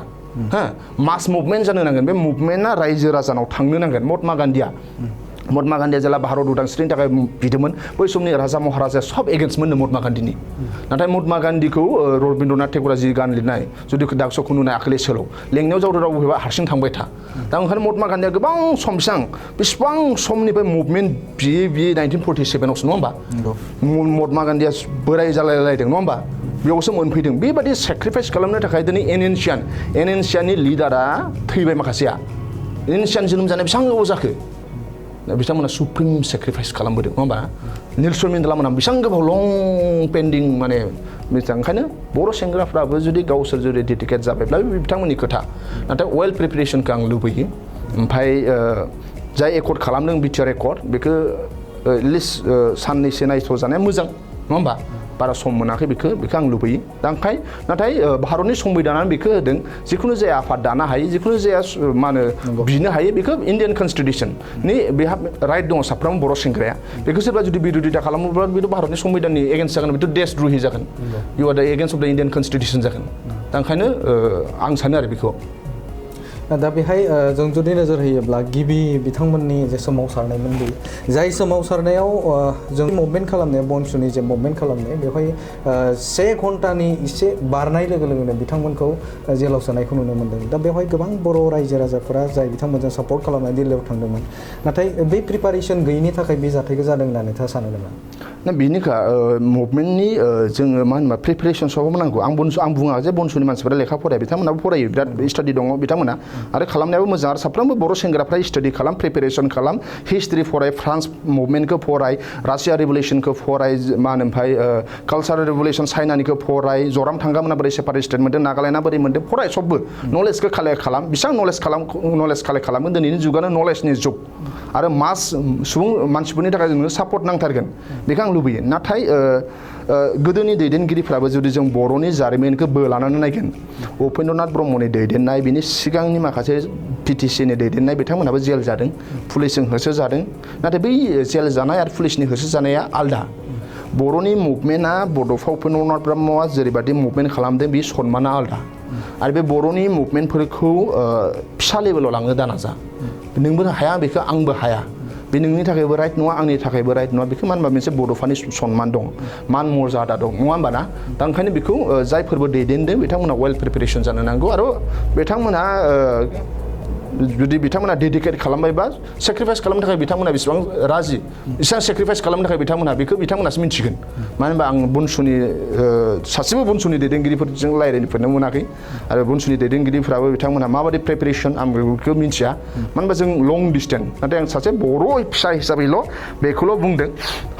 A: मास मुभमेन्ट जानो नांगोन बे मुभमेन्टआ रायजो राजानाव थांनो नांगोन महात्मा गान्धीया जेला भारत उदांस्रिनि थाखाय बिदोंमोन बै समनि राजा महाराजाया सब एगेन्स्टमोननो महात्मा गान्धीनि नाथाय महात्मा गान्धीखौ रबीन्द्रनाथ टेगरा जि गान लिरनाय जुदि दागसखौ नुनाय आखिले सोलो लेंनायाव जावरो रावबो बबेबा हारसिं थांबाय था दा ओंखायनो महात्मा गान्धीया गोबां सम बेसेबां समनिफ्राय मुभमेन्ट बियो 1947 आवसो नङा होमबा महात्मा गान्धीया बोराय जालायलायदों नङा होमबा बेयावसो मोनफैदों बेबायदि सेक्रिफाइस खालामनो थाखाय दिनै एनएनसियाननि लिडारा थैबाय माखासेया एनएनसियान जोनोम जानाय बेसेबां गोबाव जाखो बिथांमोना सुप्रिम सेक्रिफाइस खालामबोदों नङा होमबा नेलसन मेन्डेला मोनहा बेसेबां गोबाव लं पेन्डिं माने ओंखायनो बर' सेंग्राफ्राबो जुदि गावसोर जुदि डेडिकेट जाबायब्ला बिथांमोननि खोथा नाथाय वेल प्रिपेरेसनखौ आं लुबैयो ओमफ्राय जाय एकर्ड खालामदों BTR Accord बेखौ एटलिस्ट साननैसो नायथ'जानाया मोजां नङा होमबा बारा सम मोनाखै बेखौ आं लुबैयो दा नाथाय भारतनि संबिधानानो बेखौ होदों जिखुनु जाया आफाद दानो हायो जिखुनु जाया मा होनो बिनो हायो बेखौ इन्डियान कनस्टिटिउसननि बेहा राइट दङ साफ्रोमबो बर' सेंग्राया बेखौ सोरबा जुदि बिरोधिता खालामोब्ला बेथ' भारतनि संबिधाननि एगेन्स्ट जागोन बेथ' देशद्रहि जागोन इउ आर द एगेन्स्ट अफ द इन्डियान कनस्टिटिउसन जागोन दा ओंखायनो आं सानो आरो बेखौ
B: दा बेहाय जों जुदि नोजोर होयोब्ला गिबि बिथांमोननि जे सोमावसारनायमोन बे जाय सोमावसारनायाव जों मुभमेन्ट खालामनाय BoNSUनि जे मुभमेन्ट खालामनाय बेवहाय 1 घन्टानि एसे बारनाय लोगो लोगोनो बिथांमोनखौ जेलाव सोनायखौ नुनो मोन्दों दा बेवहाय गोबां बर' रायजो राजाफोरा जाय बिथांमोनजों सापर्ट खालामनाय दिल्लीयाव थांदोंमोन नाथाय बे प्रिपारेसन गैयिनि थाखाय बे जाथायखौ जादों होननानै नोंथाङा सानो नामा
A: ना बेनिखा मुभमेन्टनि जोङो मा होनबा प्रिपेरेसन सबाबो नांगौ आं बुङा जे BoNSUनि मानसिफोरा लेखा फराया बिथांमोनाबो फरायो बिराद स्टाडि दङ बिथांमोना आरो खालामनायाबो मोजां आरो साफ्रोमबो बर' सेंग्राफ्रा स्टाडि खालाम प्रिपेरेसन खालाम हिस्ट्रि फराय फ्रान्स मुभमेन्टखौ फराय रासिया रिभलिउसनखौ फराय मा होनो ओमफ्राय कालचारेल रिभलिउसन चाइनानिखौ फराय जराम थांगामोना बोरै सेपारेट स्टेट मोन्दों नागालेण्डआ बोरै मोन्दों फराय सबबो नलेजखौ कालेक्ट खालाम बेसेबां नलेज कालेक्ट खालामगोन दिनैनि जुगानो नलेजनि जुग आरो मास सुबुं मानसिफोरनि थाखाय जोंनो सापर्ट नांथारगोन बेखौ आं लुबैयो नाथाय गोदोनि दैदेनगिरिफ्राबो जुदि जों बर'नि जारिमिनखौ बोलानानै नायगोन उपेन्द्रनाथ ब्रह्मनि दैदेननाय बिनि सिगांनि माखासे PTCनि दैदेननाय बिथांमोनाबो जेल जादों पुलिसजों होसोजादों नाथाय बै जेल जानाय आरो पुलिसनि होसोजानाया आलदा बर'नि मुभमेन्टआ बड'फा उपेन्द्रनाथ ब्रह्मआ जेरैबायदि मुभमेन्ट खालामदों बे सनमाना आलदा आरो बे बर'नि मुभमेन्टफोरखौ फिसा लेभेलाव लांनो दानाजा नोंबो हाया बेखौ आंबो हाया बे नोंनि थाखायबो राइट नङा आंनि थाखायबो राइट नङा बेखौ मानो होनबा मोनसे बड'फानि सनमान दं मान मर्यादा दं नङा होमबा ना दा ओंखायनो बेखौ जायफोरबो दैदेनदों बिथांमोना वेल प्रिपेरेसन जानो नांगौ आरो बिथांमोना जुदि बिथांमोना डेडिकेट खालामबायबा सेक्रिफाइस खालामनो थाखाय बिथांमोना बेसेबां राजि एसेबां सेक्रिफाइस खालामनो थाखाय बिथांमोना बेखौ बिथांमोनासो मिन्थिगोन मानो होनबा आं BoNSUनि सासेबो BoNSUनि दैदेनगिरिफोरजों रायज्लायफेरनो मोनाखै आरो BoNSUनि दैदेनगिरिफ्राबो बिथांमोना माबायदि प्रिपेरेसन आं बेखौ मिन्थिया मानो होनबा जों लं डिस्टेन्स नाथाय आं सासे बर' फिसा हिसाबैल' बेखौल' बुंदों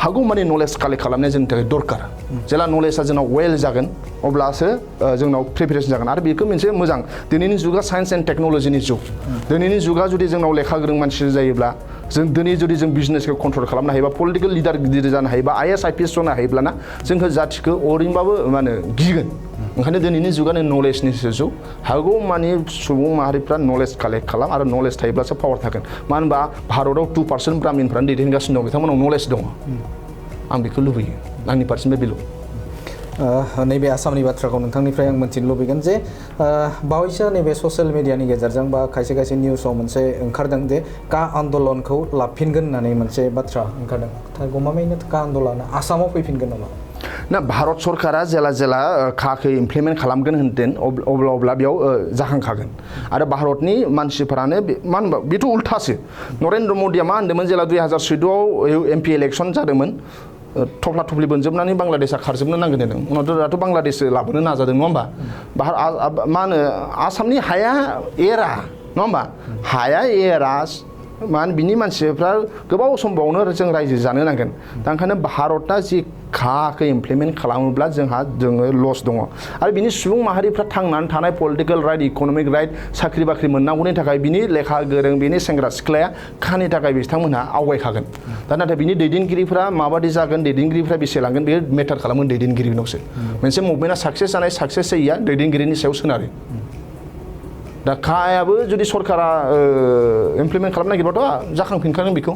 A: हागौमानि नलेज कालेक्ट खालामनाया जोंनि थाखाय दरकार जेला नलेजआ जोंनाव वेल जागोन अब्लासो जोंनाव प्रिपेरेसन जागोन आरो बेखौ मोनसे मोजां दिनैनि जुगा साइन्स एन्ड टेक्न'लजिनि जुग दिनैनि जुगा जुदि जोंनाव लेखा गोरों मानसि जायोब्ला जों दिनै जुदि जों बिजनेसखौ कन्ट्रल खालामनो हायोबा पलिटिकेल लिडार गिदिर जानो हायोबा IAS IPS जानो हायोब्लाना जोंखौ जाथिखौ ओरैनोबाबो मा होनो गिगोन ओंखायनो दिनैनि जुगानो नलेजनिसो जुग हागौमानि सुबुं माहारिफ्रा नलेज कालेक्ट खालाम आरो नलेज थायोब्लासो पावार थागोन मानो होनबा भारताव 2% ब्राह्मिनफ्रानो दैदेनगासिनो दं बिथांमोनाव नलेज दङ आं बेखौ लुबैयो आंनि पार्सेनिफ्राय बेल'
B: नैबे आसामनि बाथ्राखौ नोंथांनिफ्राय आं मोनथिनो लुबैगोन जे बावैसो नैबे ससियेल मिडियानि गेजेरजों बा खायसे निउसाव मोनसे ओंखारदों जे का आन्दलनखौ लाफिनगोन होननानै मोनसे बाथ्रा ओंखारदों दा गमामायैनो का आन्दलना आसामाव फैफिनगोन नामा
A: ना भारत सरकारा जेला खाखौ इमप्लिमेन्ट खालामगोन होनदों अब्ला बेयाव जाखांखागोन आरो भारतनि मानसिफोरानो मा होनबा बेथ' उल्थासो नरेन्द्र मदिया मा होनदोंमोन जेला 2014आव MP इलेक्सन जादोंमोन थफ्ला थफ्लि बोनजोबनानै बांलादेशआ खारजोबनो नांगोन होनदों उनावथ' दाथ' बांलादेश लाबोनो नाजादों नङा होमबा मा होनो आसामनि हाया एरा नङा होमबा हाया एरा मान बिनि मानसिफ्रा गोबाव समबावनो जों रायजो जानो नांगोन दा ओंखायनो भारतआ जि खाखौ इमप्लिमेन्ट खालामोब्ला जोङो लस दङ आरो बिनि सुबुं माहारिफ्रा थांनानै थानाय पलिटिकेल राइट इक'नमिक राइट साख्रि बाख्रि मोननांगौनि थाखाय बिनि लेखा गोरों बिनि सेंग्रा सिख्लाया खानि थाखाय बिथांमोनहा आवगायखागोन दा नाथाय बिनि दैदेनगिरिफ्रा माबादि जागोन दैदेनगिरिफ्रा बेसे लांगोन बे मेटार खालामो दैदेनगिरिनावसो मोनसे मुभमेन्टआ साक्सेस जानाय साक्सेस जायैया दैदेनगिरिनि सायाव सोनारो दा खायाबो जुदि सरकारा इमप्लिमेन्ट खालामनो नागिरबाथ' जाखांफिनखागोन बेखौ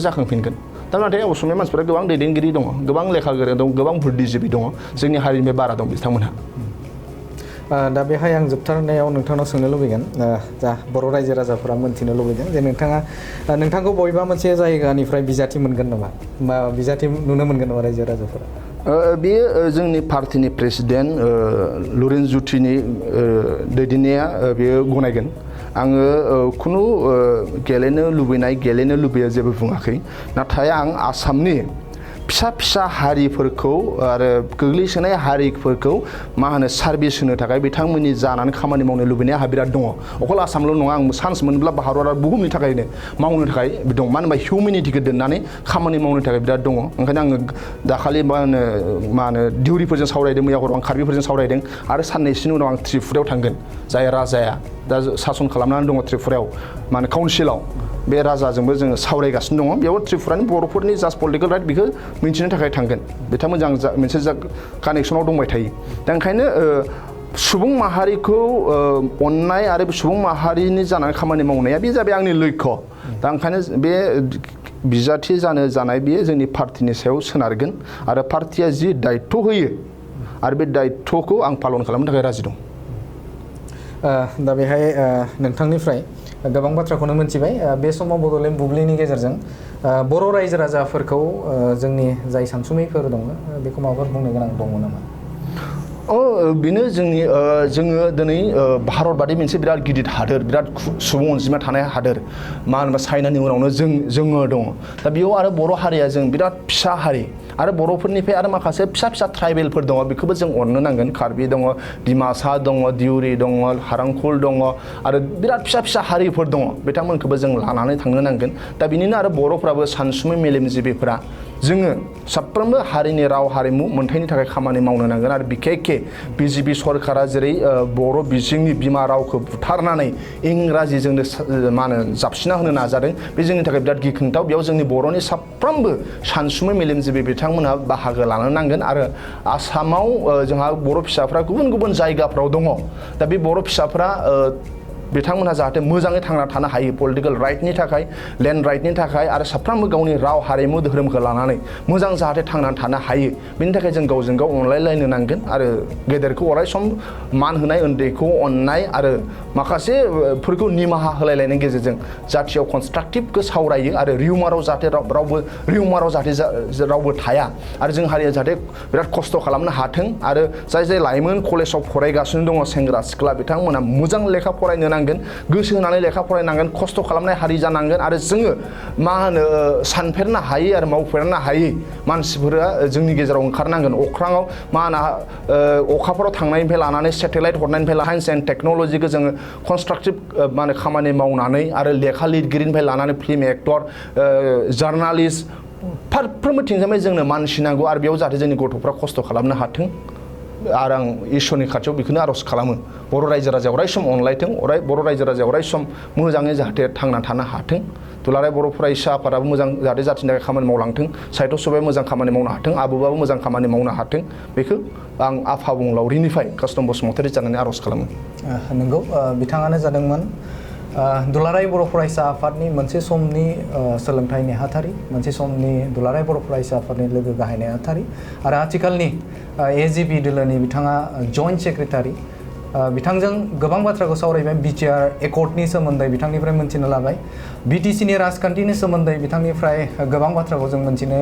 A: जाखांफिनगोन दा नाथाय असमिया मानसिफोरा गोबां दैदेनगिरि दङ गोबां लेखा गोरों दं गोबां बुद्धिजिबि दङ जोंनि हारिनिफ्राय बारा दं बिथांमोनहा
B: दा बेहाय आं जोबथारनायाव नोंथांनाव सोंनो लुबैगोन जा बर' रायजो राजाफोरा मोन्थिनो लुबैदों जे नोंथांखौ बबेबा मोनसे जायगानिफ्राय बिजाथि मोनगोन नामा बिजाथि नुनो मोनगोन नामा रायजो राजाफोरा
A: बेयो जोंनि पार्टिनि प्रेसिडेन्ट लरेन जुथिनि दैदेननाया बेयो गनायगोन आङो खुनु गेलेनो लुबैया जेबो बुङाखै नाथाय आं आसामनि फिसा फिसा हारिफोरखौ आरो गोग्लैसोनाय हारिफोरखौ मा होनो सार्भिस होनो थाखाय बिथांमोननि जानानै खामानि मावनो लुबैनाया आंहा बिराद दङ अकल आसामल' नङा आं चान्स मोनब्ला भारत आरो बुहुमनि थाखायनो मावनो थाखाय दं मानो होनबा हिउमेनिटिखौ दोननानै खामानि मावनो थाखाय बिराद दङ ओंखायनो आङो दाखालि मा होनो दिउरिफोरजों सावरायदों मैया हराव आं कार्बिफोरजों सावरायदों आरो साननैसोनि उनाव आं त्रिपुरायाव थांगोन जाय राजाया दा सासन खालामनानै दङ त्रिपुरायाव मा होनो काउन्सिलाव बे राजाजोंबो जोङो सावरायगासिनो दङ बेयाव त्रिपुरानि बर'फोरनि जास्ट पलिटिकेल राइट बेखौ मिन्थिनो थाखाय थांगोन बिथांमोनजों आं मोनसे कानेक्सनाव दंबाय थायो दा ओंखायनो सुबुं माहारिखौ अननाय आरो सुबुं माहारिनि जानानै खामानि मावनाया बे जाबाय आंनि लक्ष्य दा ओंखायनो बे बिजाथि जानो जानाय बेयो जोंनि पार्टिनि सायाव सोनारगोन आरो पार्टिया जि दायित्व होयो आरो बे दायित्वखौ आं पालन खालामनो थाखाय राजि दं
B: दा बेहाय नोंथांनिफ्राय गोबां बाथ्राखौनो मोनथिबाय बे समाव बड'लेण्ड बुब्लिनि गेजेरजों बर' रायजो राजाफोरखौ जोंनि जाय सानसुमैफोर दङ बेखौ माबाफोर बुंनो गोनां दङ नामा
A: बेनो जोङो दिनै भारत बादि मोनसे बिराद गिदिर हादोर बिराद सुबुं अनजिमा थानाय हादोर मा होनोबा चाइनानि उनावनो जोङो दङ दा बेयाव आरो बर' हारिया जों बिराद फिसा हारि आरो बर'फोरनिफ्राय आरो माखासे फिसा ट्राइबेलफोर दङ बेखौबो जों अननो नांगोन कार्बि दङ डिमासा दङ दिउरि दङ हारांखुल दङ आरो बिराद फिसा हारिफोर दङ बिथांमोनखौबो जों लानानै थांनो नांगोन दा बिनिनो आरो बर'फ्राबो सानसुमै मेलेमजिबिफोरा जोङो साफ्रोमबो हारिनि राव हारिमु मोनथायनि थाखाय खामानि मावनो नांगोन आरो बिखेखे बिजेपि सरकारा जेरै बर' बिजोंनि बिमा रावखौ बुथारनानै इंराजिजोंनो मा होनो जाबसिना होनो नाजादों बे जोंनि थाखाय बिराद गिख्रंथाव बेयाव जोंनि बर'नि साफ्रोमबो सानसुमै मेलेमजिबि बिथांमोनहा बाहागो लानो नांगोन आरो आसामाव जोंहा बर' फिसाफ्रा गुबुन जायगाफ्राव दङ दा बे बर' फिसाफ्रा बिथांमोनहा जाहाथे मोजाङै थांना थानो हायो पलिटिकेल राइटनि थाखाय लेन्ड राइटनि थाखाय आरो साफ्रोमबो गावनि राव हारिमु धोरोमखौ लानानै मोजां जाहाथे थांनानै थानो हायो बेनि थाखाय जों गावजों गाव अनलायलायनो नांगोन आरो गेदेरखौ अराय सम मान होनाय उन्दैखौ अननाय आरो माखासेफोरखौ निमाहा होलायलायनायनि गेजेरजों जाथियाव कनस्ट्राक्टिभखौ सावरायो आरो रिउमाराव जाहाथे रावबो थाया आरो जों हारिया जाहाथे बिराद खस्थ' खालामनो हाथों आरो जाय लाइमोन कलेजाव फरायगासिनो दङ सेंग्रा सिख्ला बिथांमोना मोजां लेखा फरायनो गोसो होनानै लेखा फरायनांगोन खस्थ' खालामनाय हारि जानांगोन आरो जोङो मा होनो सानफेरनो हायै आरो मावफेरनो हायै मानसिफोरा जोंनि गेजेराव ओंखारनांगोन अख्राङाव मा होनो अखाफोराव थांनायनिफ्राय लानानै सेटेलाइट हरनायनिफ्राय साइन्स एन्ड टेक्न'लजिखौ जोङो कनस्ट्राक्टिभ मा होनो खामानि मावनानै आरो लेखा लिरगिरिनिफ्राय लानानै फिल्म एक्टर जार्नालिस्ट फारफ्रोमबोथिंजाय जोंनो मानसि नांगौ आरो बेयाव जाहाथे जोंनि गथ'फ्रा खस्थ' खालामनो हाथों आरो आं इसोरनि खाथियाव बेखौनो आर'ज खालामो बर' रायजो राजाया अराय सम अनलायथों बर' रायजो राजाया अराय सम मोजाङै जाहाथे थांना थानो हाथों दुलाराय बर' फरायसा आफादाबो मोजां जाहाथे जाथिनि थाखाय खामानि मावलांथों साहित्य सभाया मोजां खामानि मावनो हाथों आबुबाबो मोजां खामानि मावनो हाथों बेखौ आं आफा बुंलावरिनिफ्राय कास्टम बसुमतारी जानानै आर'ज खालामो
B: नंगौ बिथाङानो जादोंमोन दुलाराय बर' फरायसा आफादनि मोनसे समनि सोलोंथाइ नेहाथारि मोनसे समनि दुलाराय बर' फरायसा आफादनि लोगो गाहाय नेहाथारि आरो आथिखालनि एजिपि दोलोनि बिथाङा जइन्ट सेक्रेटारि बिथांजों गोबां बाथ्राखौ सावरायबाय BTR एकर्डनि सोमोन्दै बिथांनिफ्राय मोनथिनो लाबाय BTCनि राजखान्थिनि सोमोन्दै बिथांनिफ्राय गोबां बाथ्राखौ जों मोनथिनो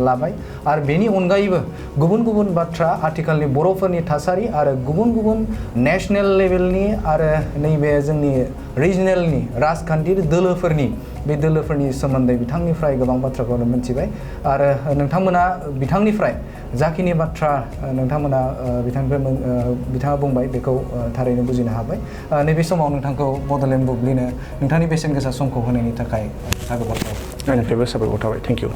B: लाबाय आरो बेनि अनगायैबो गुबुन बाथ्रा आथिखालनि बर'फोरनि थासारि आरो गुबुन नेशनेल लेभेलनि आरो नैबे जोंनि रिजनेलनि राजखान्थि दोलोफोरनि बे दोलोफोरनि सोमोन्दै बिथांनिफ्राय गोबां बाथ्राखौनो मोनथिबाय आरो नोंथांमोना बिथांनिफ्राय जाखिनि बाथ्रा नोंथांमोना बिथाङा बुंबाय बेखौ थारैनो बुजिनो हाबाय नैबे समाव नोंथांखौ बड'लेण्ड बुब्लिनो नोंथांनि बेसेन गोसा समखौ होनायनि थाखाय साबायखर थाबाय
A: आंनिफ्रायबो साबायखर थाबाय थेंक इउ